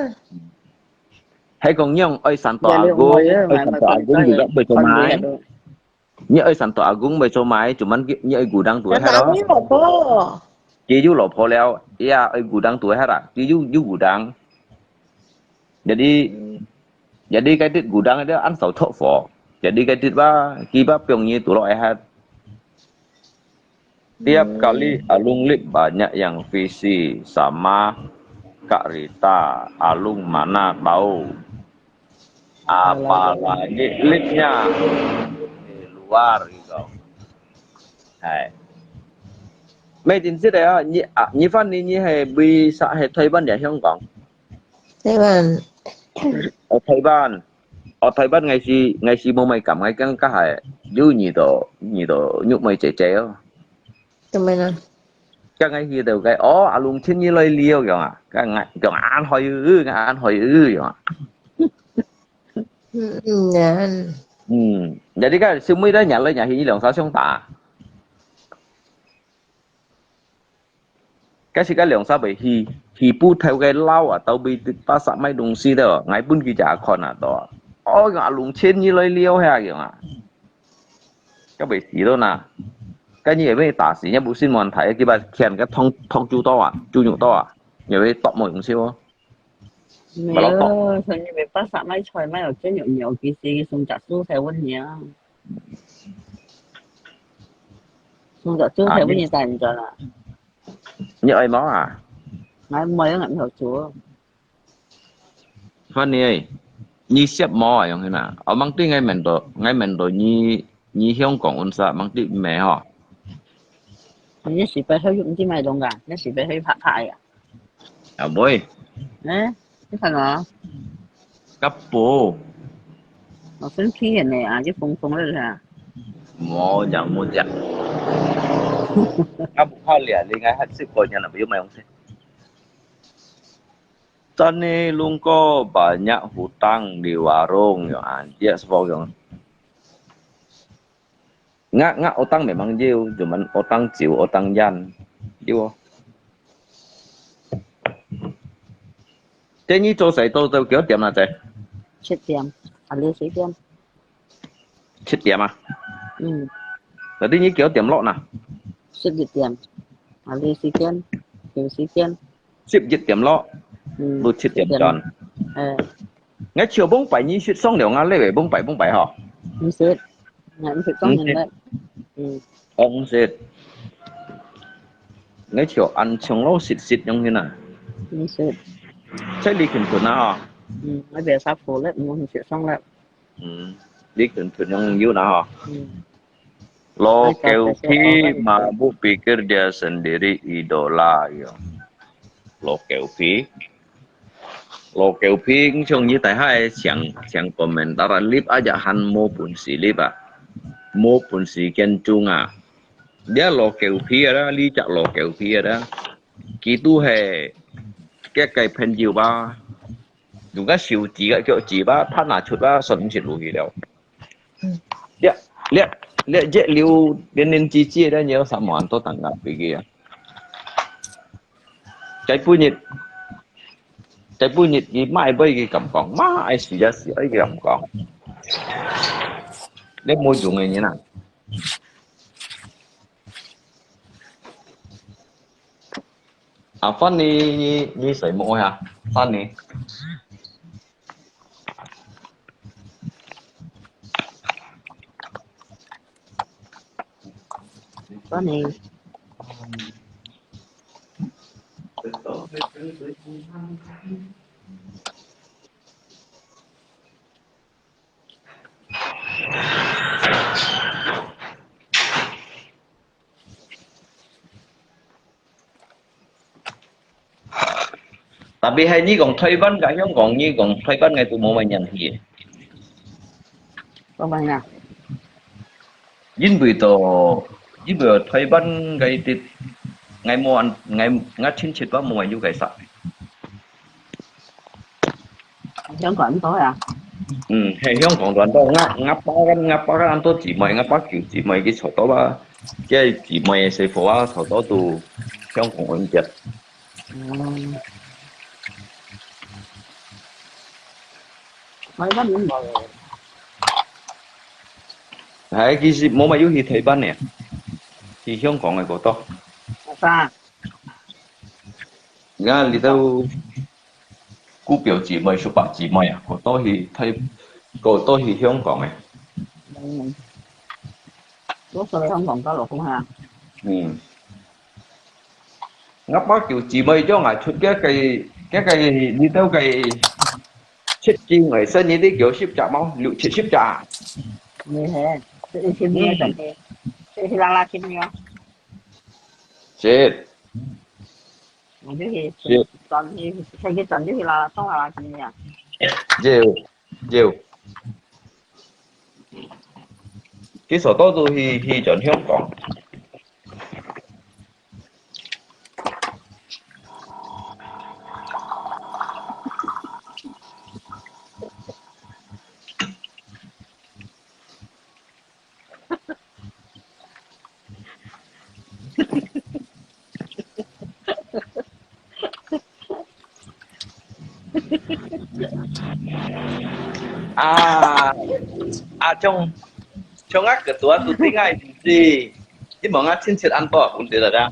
係講你愛三代阿公，愛三代阿公，你毋會做麼个？ 你愛三代阿公毋會做麼个，做麼个你愛gudang tu係咯？三代阿公有老婆。佢有老婆了，佢也愛gudang tu係啦，佢有，有gudang。Jadi，jadi該兜gudang dia安守托佛。Jadi該兜吧，佢吧放你tu咯，哎哈。Tiap kali Alung live banyak yang visi sama Kak Rita, Alung mana tahu. Apalagi live-nya di luar gitu. Hai. Mày chính xác đấy à, 你啊，你翻譯你係為啥係台灣定香港？台灣。哦，台灣。哦，台灣𠊎係，𠊎係無麼个感，𠊎感覺係有你都，你都肉妹姐姐哦。 做麼个呢？該𠊎去到該，哦，阿龍請你來尞樣啊，該𠊎，講恁好，𠊎恁好樣啊。嗯，嗯，嗯。嗯，jadi該小妹仔，你來你去，你兩儕相打。該時該兩儕會去，去布頭个樓啊，到尾巴煞買東西了，𠊎分佢隻看啊，都。哦，阿龍請你來尞遐樣啊。 該會死咯呐。該你會被打死，你不信問題，佢把牽个痛，痛就到啊，就扭到啊，你會剁無用手哦。沒有，所以你沒辦法賣菜，賣了最牛牛，其實送隻豬才問你啊。送隻豬才問你賺唔賺啊？你愛毛啊？買買啊，買好豬。 Fanny，你識無啊？用去哪？哦，mang知𠊎問到，𠊎問到你，你香港運勢，mang知毋係吼？你是不是去，毋知買東西啊？你是不是去拍拍啊？啊，會。嗯，你看啊。Kapo。我生气了呢，啊，就疯疯了啦。無講，無講。啊，毋好了，你愛還識過人啊，不用買東西。 Tani lungko banyak hutang di warung, yo, ah, dia sebab yang. Ngak, ngak utang memang dia, cuman utang ciu, utang yan. Dia. Jadi你做事到，到幾多點啊，姐？七點，啊，六七點。 七點啊？嗯。Jadi你幾多點落啊？十一點，啊，六七點，九十點。十一點落，嗯，六七點轉。十點。哎。𠊎笑崩擺你食爽了，𠊎累會崩擺崩擺吼。毋食，𠊎毋食爽人个。嗯。哦，毋食。𠊎笑恁長咯，食食樣形啊。毋食。在你近近啊吼。嗯，𠊎別儕苦了，毋好食爽了。 嗯，你同同樣有啦吼。嗯。老狗屁嘛，不pikir dia sendiri idola yo。老狗屁，老狗屁，像你大下个像，像komentar啊，立啊，也還無本事立啊，無本事見眾啊。你老狗屁啊啦，你隻老狗屁啊啦，佢都係，佢个朋友吧。 用个手指个腳趾吧，拍拿出啊，伸毋出落去了。嗯。這，這，這，這溜連連枝枝个，你有啥無？都等下飛機啊！再半日，再半日，佢買杯佢敢講，買愛死啊死，愛佢敢講。你無用个人啊！ 阿Fanny，你，你睡目呀？Fanny。Fanny。Tapi係你講台灣个，香港，你講台灣个都無麼人去。做麼个啊？因為到，因為到台灣个啲，𠊎無恁，𠊎，𠊎親戚都無有个啥。香港恁多呀？嗯，係香港恁多。𠊎，𠊎爸跟，𠊎爸跟恁多姊妹，𠊎爸九姊妹佢差不多啦，佢姊妹細伙啊，差不多都香港恁多。嗯。台灣人無。係，其實無乜有去台灣呢，去香港个較多。係啊。你看，你兜姑表姊妹、叔伯姊妹啊，較多去台，較多去香港个。嗯。多數去香港交流公下。嗯。𠊎爸叫姊妹將𠊎出个，个，个，个，你兜个七姊妹，生你兜叫十隻無？六七十隻啊？你係，一千蚊个，一千啦啦千个。是。我就去，是。轉去，先去轉去啦，當啦啦千个啊。有，有。佢所到都去，去轉香港。 啊，啊，像，像啊，ketua都對𠊎意思，你問啊，親戚恁多，問題來啦。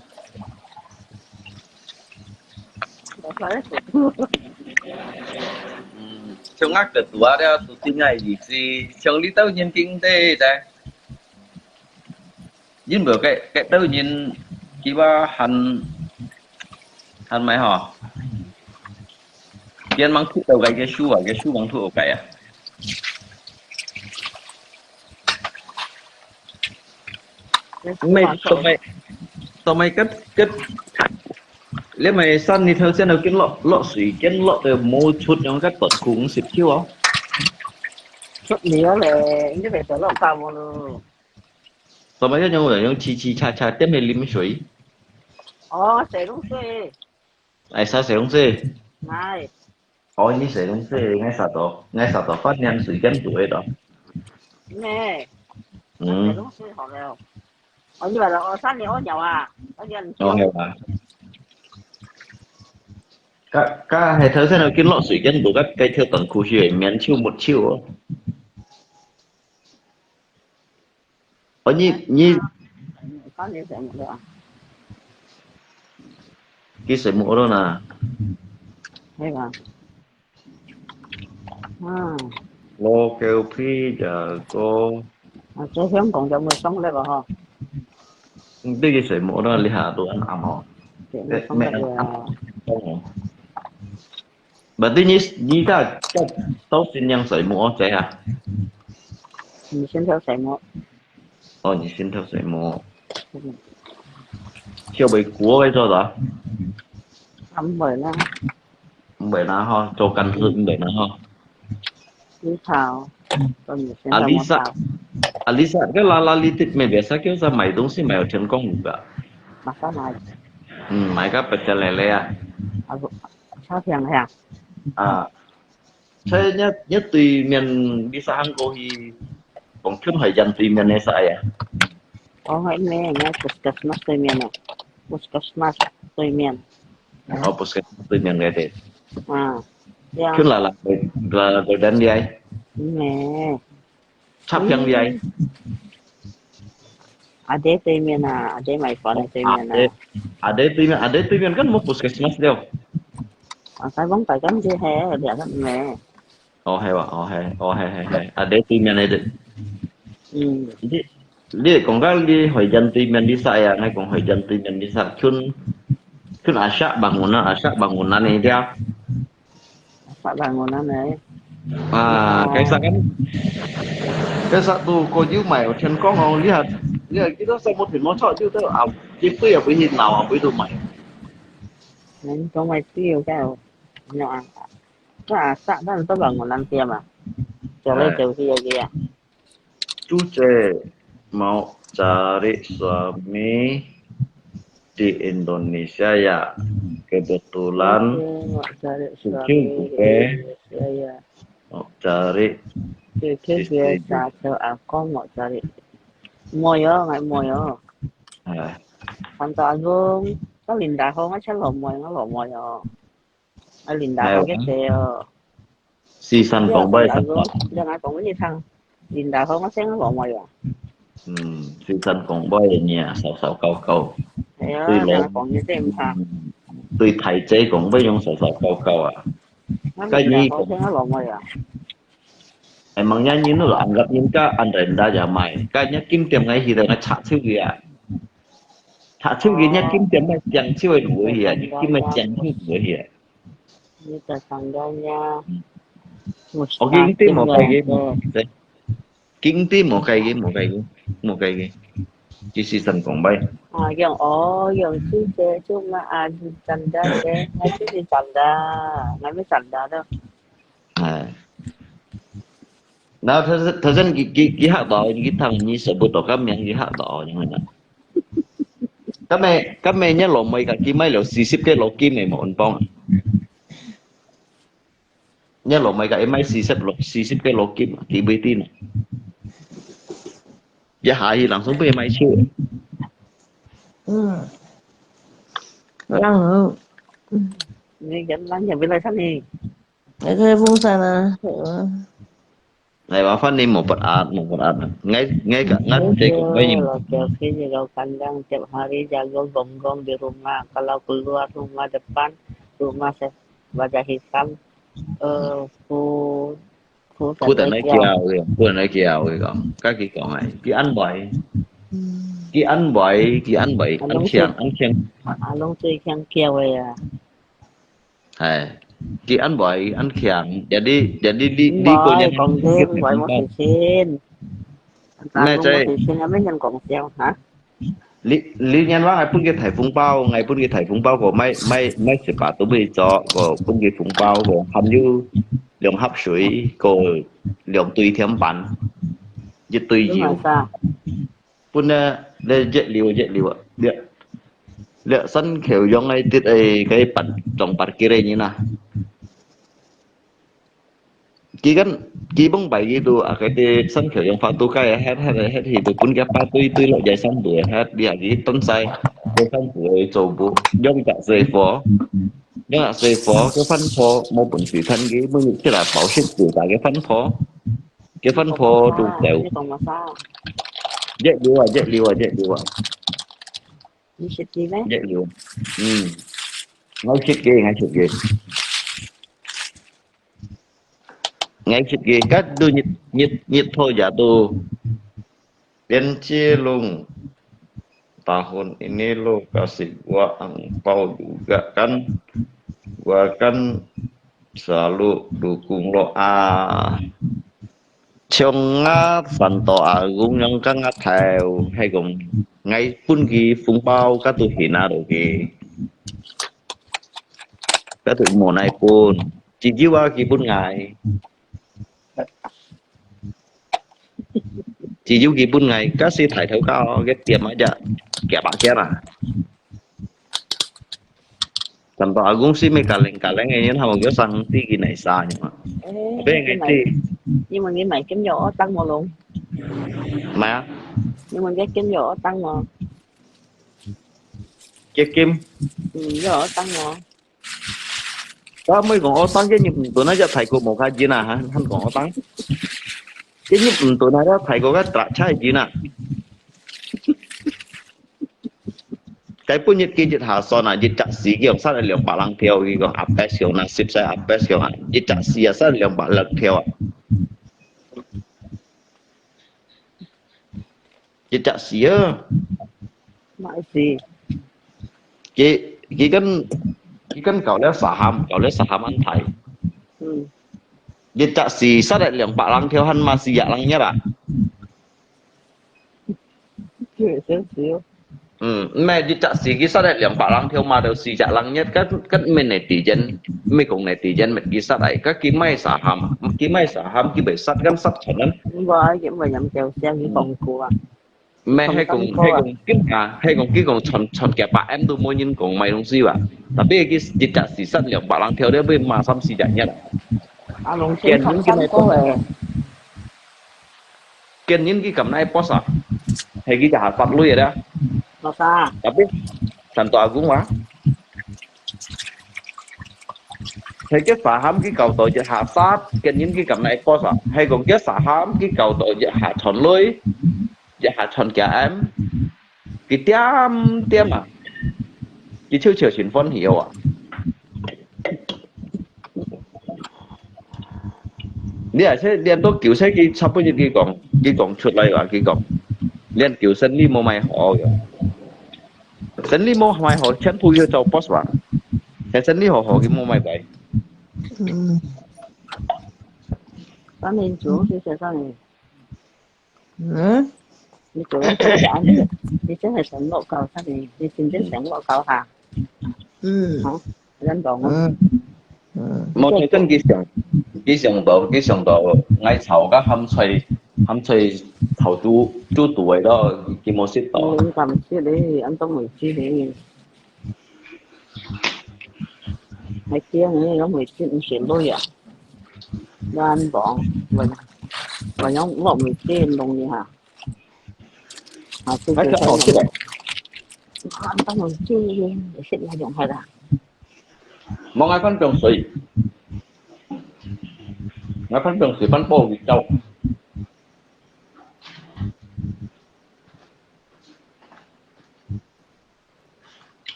嗯，像啊，ketua了，都對𠊎意思，像你兜人經濟咧。 因為該，該兜人，佢話還，還麼个吼？佢還吂讀到該个書啊，該書吂讀到該啊。毋係，做麼，做麼个，个，你毋係生日頭先就緊落，落水，緊落到無出，用該短褲五十條哦。出了咧，你咪就落大雨咯。 做麼个用，用嘁嘁喳喳，點去啉水？哦，洗東西。哎，啥洗東西？哎。哦，你洗東西，𠊎啥都，𠊎啥都，飯店水間煮个咯。呢。嗯。洗東西好了。哦，你話哦，三年屙尿啊？屙尿你哦，係啊。該，該係頭先我見落水間煮，該，該條短褲係棉手、木手哦。 哦，你，你，三年洗目了啊？佢洗目了啦。係吧？啊。老狗屁呀，哥。啊，在香港就無上力了哈。嗯，對佢洗目了，你下都恁暗哦。對，無上力了。哦。 Berarti你，你到，到，到新娘洗目哦，姐啊？你先頭洗目。哦，你先頭洗目。嗯。就會過个做的啊？啊，毋會啦。毋會啦吼，做工事毋會啦吼。你好，做你先頭啊，Lisa，啊，Lisa，該啦啦，你這邊biasa叫啥買東西買有成功無啊？Masa買。嗯，買个pecel lele啊。啊，不， Sá phiang hea? À, thế nhất, nhất tùy miền đi xa hăng cô hi, bóng chun hỏi dần tùy miền này xa ya. Ồ, hỏi mẹ, nghe Puskesmas tùy miền à. Puskesmas tùy miền. Ồ, Puskesmas tùy miền cái thế. À, ya. Chun là, là, là, là đến đi ai? Mẹ. Sá phiang đi ai? Ade tùy miền à, Ade Mai Phone tùy miền à. Ade, Ade tùy miền, Ade tùy miền kan mô Puskesmas liao. À, cái bóng cái kan gì hè, để kan mẹ. Ồ, hay wa, ồ, hay, ồ, hay, hay, hay. Ade tùy miền này được. Ừ. Đi, đi, kong ka đi hỏi dần tùy miền đi xa ya, ngay kong hỏi dần tùy miền đi xa. Chun, chun asak bangunan, asak bangunan này dia. Sá bangunan này. À, cái sá kan. Cái sá tu cô Diu mày ở trên con ông lý hạt. Lý hạt kita sá một thìn món chọi Diu tao à, cái tui à, bữa hin nào à, bữa tu mày. Nên có mày tiêu cái. Nó à. Nó à, sá đang tao bangunan tiêm à. Cho lấy tiêu kia kia. Chú Trệ. Mau cari suami di Indonesia ya. Kebetulan Mau cari cucu suami di gue Indonesia ya. Mau cari Cucu gue caca ako mau cari. Moyo, ngai moyo. Ah, Santo Agung, kau Linda ho ngai cari lo moyo, ngai lo moyo. Ai Linda ho ke te yo. si san kong bai san Agung, yang ngai kong ni thang. Linda ho ngai cari lo moyo. Hmm, si san kong bai nia, sao sao kau kau. Ayo, Tui lo. Yang kong ni tem ha. Tui Thái Tây kong bai yong sao sao kau kau ah. Ngai Linda ho cari lo moyo. Ai mang ya nyin lo anggap nyin ka an ren da ya mai. Ka nya kim tiam ngai hi da ngai chak chiu ya. Chak chiu ya nya kim tiam mai tiang chiu ai lu ya, kim mai tiang chiu lu ya. Ni ta sang da nya. Ok, kim tiam mo kai ge mo. Kim tiam mo kai ge mo kai ge mo kai ge. Chỉ si san kong bai. À, yang oh, yang si je cuma ada canda je, ngai si canda, ngai mi canda tu. À. Nah, 頭先佢佢佢嚇到，佢聽你全部都咁樣，佢嚇到，因為呢。今日今日一落尾个，佢買了四十个落金个無人幫啊。一落尾个，佢買四十落四十个落金啊，佢會定啊。一下去，人生不會買手。嗯，让人你人人也没来看你，还可以风扇啊，嗯， Ay, wafat ni mo perat, mo perat. Ngai ngai ka ngat je ko ngai ni. Kalau kau kini kau kandang tiap hari jaga gonggong di rumah. Kalau keluar rumah depan, rumah se wajah hitam, eh, ku ku Ku ta nai kia wi, ku ta nai kia wi ko. Ka ki ko ngai. Ki an bai. Ki an bai, ki an bai, an kiang, an kiang. Along tu ikan kia ya. Hai. Ki an bai, an kiang. Jadi jadi li li ko Bai nyan. kong dim, bai mo sisin. Nai Along cai. Mo sisin, kami yang kong siang, ha? 你你原來還分佢大紅包，𠊎分佢大紅包，個買買買食飯都未做，個分佢紅包，個還有兩盒水，個兩堆甜粄，一堆油，分呢，你一流一流啊，你你新橋用个啲个个辦裝辦嘅人啊。 佢kan佢崩擺佢都啊，佢哋新橋用法度解啊，het het het去到本家巴堆堆落在山度啊，het你啊佢東西，佢山度去做步，用隻水火，用隻水火，佢翻破，冇本事吞佢，每日出來跑食住，但佢翻破，佢翻破都走，你講麼啥？一流啊，一流啊，一流啊，你識字咩？一流，嗯，我識嘅，我識嘅。 Ngai cit ke, kan tu nyit nyit nyit tho ya tu. Pian Cilung, tahun ini lo kasih gua angpau juga kan? Gua kan selalu dukung lo ah. Ciong nga Santo Agung yang kan nga thèo, hay kong ngai pun ki phung bao ka tu hina lo ki. Ka tu mo nai pun. Chỉ dụ à, kỹ bún ngài. Chỉ dụ kỹ bún ngài, các sư thải thấu cao, cái tiệm mà chả, kẻ bạc kia là. Tầm tỏ cũng sư mới cả lệnh, cả lệnh này, nhưng mà cái sang tí cái này xa nhưng mà. Bên cái tí. Nhưng mà nghĩ mày kiếm nhiều tăng mà luôn. Mà. Nhưng mà cái kiếm nhiều tăng mà. Cái kim. Ừ, nhiều tăng mà. Ka mui kong otang ke nyip ntun aja thai ko mo ka jin a, han han kong otang. Ke nyip ntun aja thai ko ka tra chai jin a. Kai pun nyit ki jit ha son a, jit chak si ki ong san liang pa lang theo ki kong apes ki ong nang sip sai apes ki ong a. Jit chak si a san liang pa lang theo a. Jit chak si a. Mãi gì? Ki ki kan ki kan kau le saham, kau le saham an thai. Ừ. Jit chak si sa dai liang pa lang theo han ma si ya lang nya ra. Kiểu xíu xíu. Ừ, mẹ jit chak si ki sa dai liang pa lang theo ma theo si ya lang nya kan kan mẹ netizen, mẹ kong netizen mẹ ki sa dai ka ki mai saham, ki mai saham ki bai sat kan sat chan nan. Không có ai kiểm mà nhắm kéo xem cái phòng của. 毋係，係講，係講今下，係講佢講全，全加八M都無人講買東西吧。Tapi佢一隻時辰兩百零條，你買三四隻月啊。啊，農村全三個誒。見人佢敢來boss啊？係佢就下發鐳啦。老三。Tapi，三到阿公話。係佢沙喊佢搞到一下殺，見人佢敢來boss啊？係講佢沙喊佢搞到一下傳鐳，一下傳加M，佢點點啊，佢笑笑真歡喜哦啊！你也係練到九歲，佢差不多佢講，佢講出來啊，佢講，練九歲你無買好个，生理無買好，全部要做boss啊，係生理好好，佢無買白。嗯，三年前，谢谢上你。嗯，你做得做得安全，你真系想落教出嚟，你真正想落教下，嗯，好，认同啊。嗯，嗯，無，真正佢想，佢想到，佢想到，𠊎炒个鹹菜，鹹菜炒煮，煮煮个咯，佢無食到。你敢知你，安到未知你？还惊你，都未知你选到呀？难讲，我，我用我未知弄一下。啊，这还是好吃的。安到未知，你食那种系啦。無，𠊎翻中水，𠊎翻中水，翻煲鱼燥。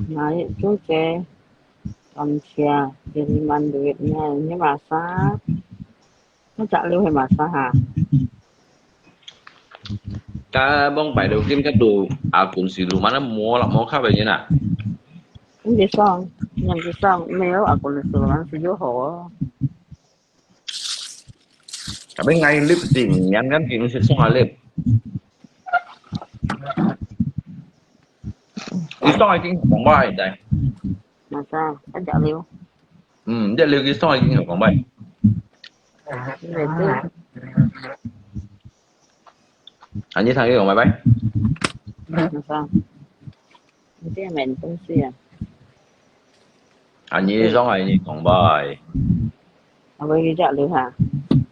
Naik tu je, kamsia, kiriman duitnya, ini masak. Macam lu masak ha. Ka mong pai lu kim ka tu akun si lu mana mo la mo ka ba yin a. Ini song, yang song, 没有 akun si lu mana si yo ho. Tapi ngai lip sing, yang kan king si song a lip. Isong ai king kong bai dai. Masak, ajak lu. Hmm, dia liu isong ai king kong bai. Ini tu. Ani thang kong bai bai. Masak. Ini dia main 东西啊。 Ani isong ai king kong bai. Apa dia ajak lu ha?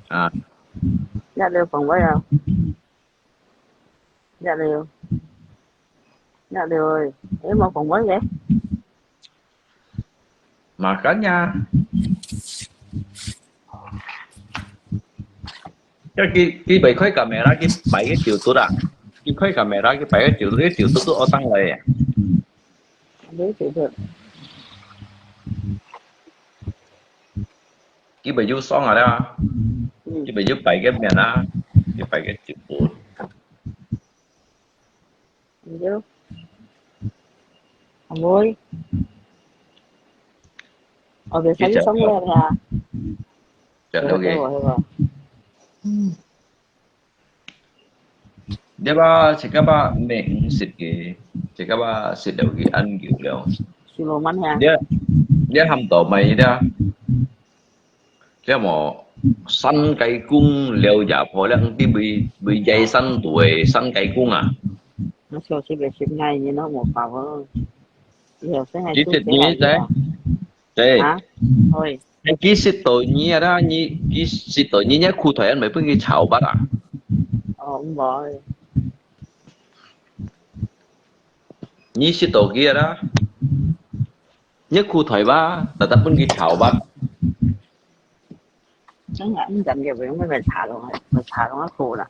Ah, Ajak lu kong bai ya. Ajak lu. Ajak lu ơi. Eh, mau kong bai ya? Makanya. Ya, ki, ki bai khai kamera, ki bai ke chiu tu da. Ki khai kamera, ki bai ke chiu tu, ki chiu tu tu otang lai. Ada tu tu. Ki bai yu song a da. Hmm. Ki bai yu bai ke mian a. Ki bai ke chiu tu. Ayo. Amoi. Oke, saya song le ha. Chả đâu kì. Rồi, rồi. Ừ. Dia ba, chỉ có ba mẹ sit kì, chỉ có ba sit đâu kì ăn kiểu đâu. Siloman ha. Dia, dia ham tàu mày dia. Dia mà săn cái cung liu giả phò lăng tí bì, bì dây săn tuổi săn cái cung à. Nó cho chị về ship ngay như nó một bảo ơi. Giờ sẽ ngày Chỉ trước thịt sẽ nhí ngày thế. giờ. Thế, Hả? Thôi. Cái kì sit tàu nhí à, nhí, kì sit tàu nhí nhá khu thoại ăn mày bưng kì chảo bắt à. Ờ, ông bò ơi. Nhí sit tàu kì à. Nhá khu thoại ba, ta ta bưng kì chảo bắt. Nó ngại ông dần kìa, phải không? Phải thả luôn, phải thả luôn á, khổ lắm.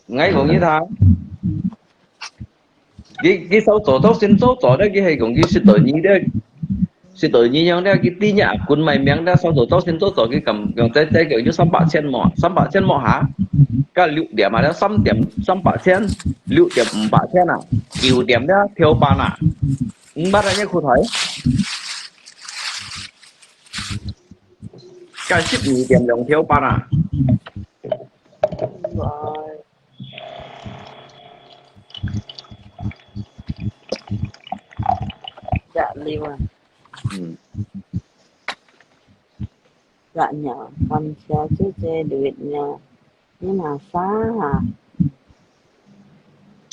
Ngay cũng như thế. Kì, kì sau tổ tốc xin sau tổ đấy, kì hay cũng kì sit tàu nhí đấy. Sit tàu nhí yang đấy, kì tí nhá, kun mày miếng đấy, sau tổ tốc xin sau tổ kì cầm, cầm tay tay kiểu như 三百千 mỏ, 三百千 mỏ hả? Cả lục điểm mà đấy, 三点, 三百千, 六点五百千 à, 九点đấy, thiếu ba à. Không bắt đấy nhá, khu thoại. Cả 十二点钟 thiếu ba à. Rồi. Dạ liu à. Ừ. Dạ nhờ, con sẽ chứ chê đuổi nhờ. Nhưng mà xa hả?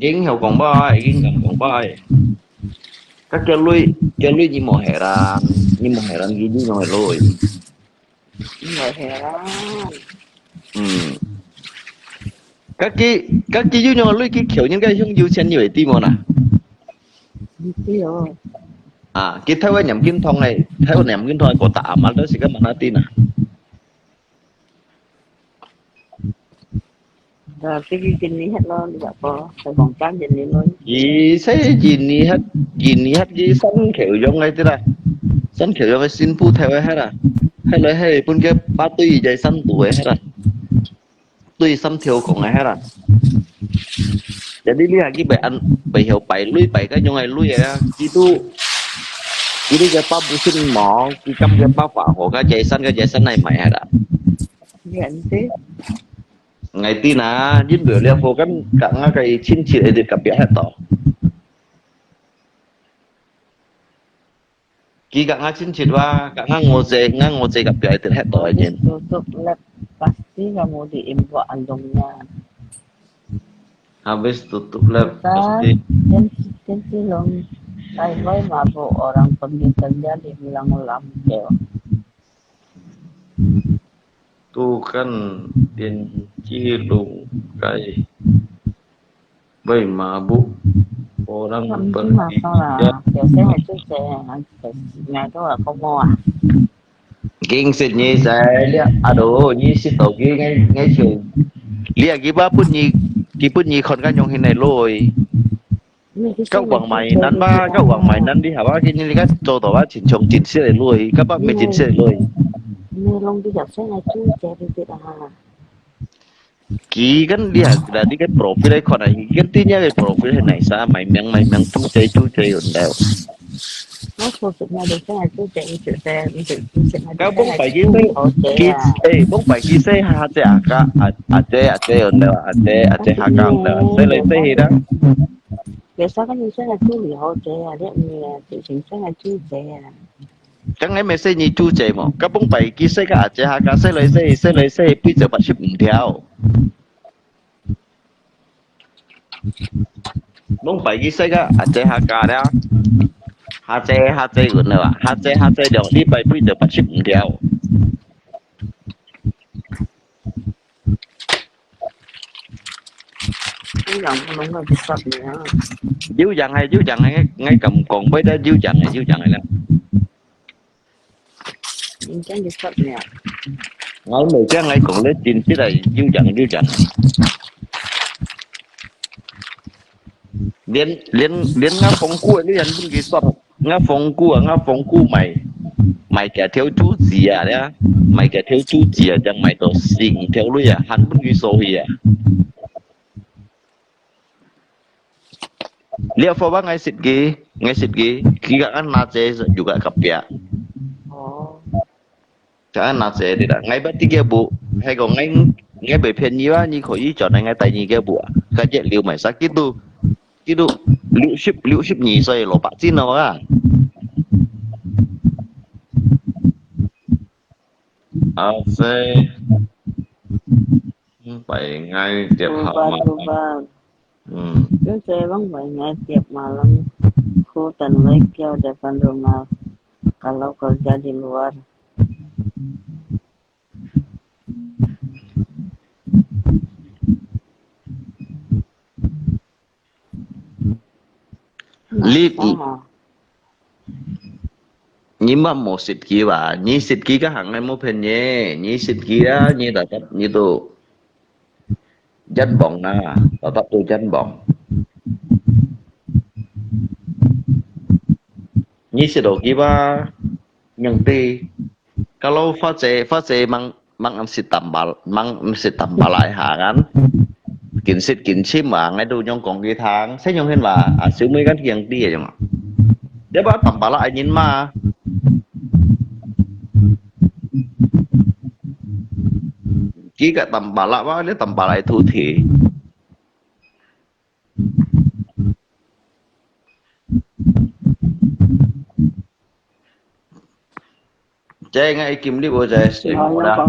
已經曉講話，已經敢講話。該叫鐳，叫鐳你無係啦，你無係啦，你你用係鐳。無係啦。嗯。該佢，該佢又用鐳佢求人家用有錢有地無啦？有哦。啊，佢台灣念金堂个，台灣念金堂个，過大阿媽都係个嘛那地啦。 Nah, pergi jenis hat lo, dia apa? Saya bongkar jenis lo. Ih, saya jenis hat, jenis hat di san kheu yong ai tu lah. San kheu yong ai sin pu thai wai hat lah. Hai lai hai pun ke patui jai san tu ai hat lah. Tui san thiu kong ai hat lah. Jadi li hagi bai an, bai hiu bai lui bai ka yong ai lui ai. Itu, itu ke pa busin mo, ki kam ke pa fa ho ka jai san ka jai san nai mai hat lah. Ngai ti na, yin beu liak fo kan kak nga kai chin chit ai dit kap pia het to. Ki kak nga chin chit wa, kak nga ngo je, nga ngo je kap pia ai dit het to ai yin. Tutup lep, pasti kamu diimbok andungnya. Habis tutup lep, pasti. Tensi long, tai wai mabuk orang pergi kerja di bilang lam. Tu kan din chi lung kai bai mabuk orang pergi kerja. Kinh sit nyi sai lia, ado nyi sit tau ki ngai ngai chiu. Lia ki ba pun nyi, ki pun nyi khon kan yong hin nai loi. Kau wang mai nan ba, kau wang mai nan di haba ki nyi li ka cho tau ba chin chong chin sit loi, ka ba me chin sit loi. Ni long di jak sai ngai chu che di di ha. Ki kan lia la di ka profile ai khon ai, ki kan ti nya ka profile hai nai sa, mai miang mai miang chu che chu che yun leo. Ka bông pai ki sai, ki, eh, bông pai ki sai ha che a ka, a, a che, a che yun leo, a che, a che ha ka yun leo, sai lai sai hi da. Biasa kan ni sai ngai chu li ho che a, dia ni a, chu sing sai ngai chu che a. Kan ngai me sai ni chu che mo, ka bông pai ki sai ka a che ha ka sai lai sai, sai lai sai, pi che ba ship mtiao. Bông pai ki sai ka a che ha ka da. Ha che, ha che yun leo, ha che, ha che yong, li pai pi che ba ship mtiao. Liu yang hai, liu yang hai, ngai kam kong bai da liu yang hai, liu yang hai la. Ngai mei jang ngai kong le chin sit lai, liu yang, liu yang. Liên, liên, liên nga phong ku, liên bun ki sot. Nga phong ku, nga phong ku mai. Mai kia thiu chu zi a, lia. Mai kia thiu chu zi a, jang mai to sing thiu lui a, han bun ki so hi a. Lia fo ba ngai sit ki, ngai sit ki, ki ka an na che, yu ka kap pia. Ka an na che di da, ngai ba ti kia bu, hai ko ngai, ngai bai phian ni ba, ni ko yi chọn ngai tai ni kia bu a, ka jet liu mai sa ki tu, ki tu, liu ship, liu ship ni sai lo ba chin no a. A sai, bai ngai tiap ha ma. Bai ngai tiap malam, ku tan wai kiau depan rumah. Kalau kerja di luar. Li, ni ma mo sit ki ba, ni sit ki ka hang ai mo phen ye, ni sit ki a, ni ta tap, ni tu. Jan bong na, ta tap tu jan bong. Ni sit do ki ba, nyang ti. Kalau fa che, fa che mang, mang am sit tam bal, mang am sit tam bal ai ha kan. Kin sit kin chim a, ngai du nyong kong ki thang, se nyong hen ba, a siu mui kan kiang ti nyong. Dia ba tam bal ai nyin ma. Ki ka tam bal ba, dia tam bal ai thu thi. Che ngai kim li bo che, se mo da.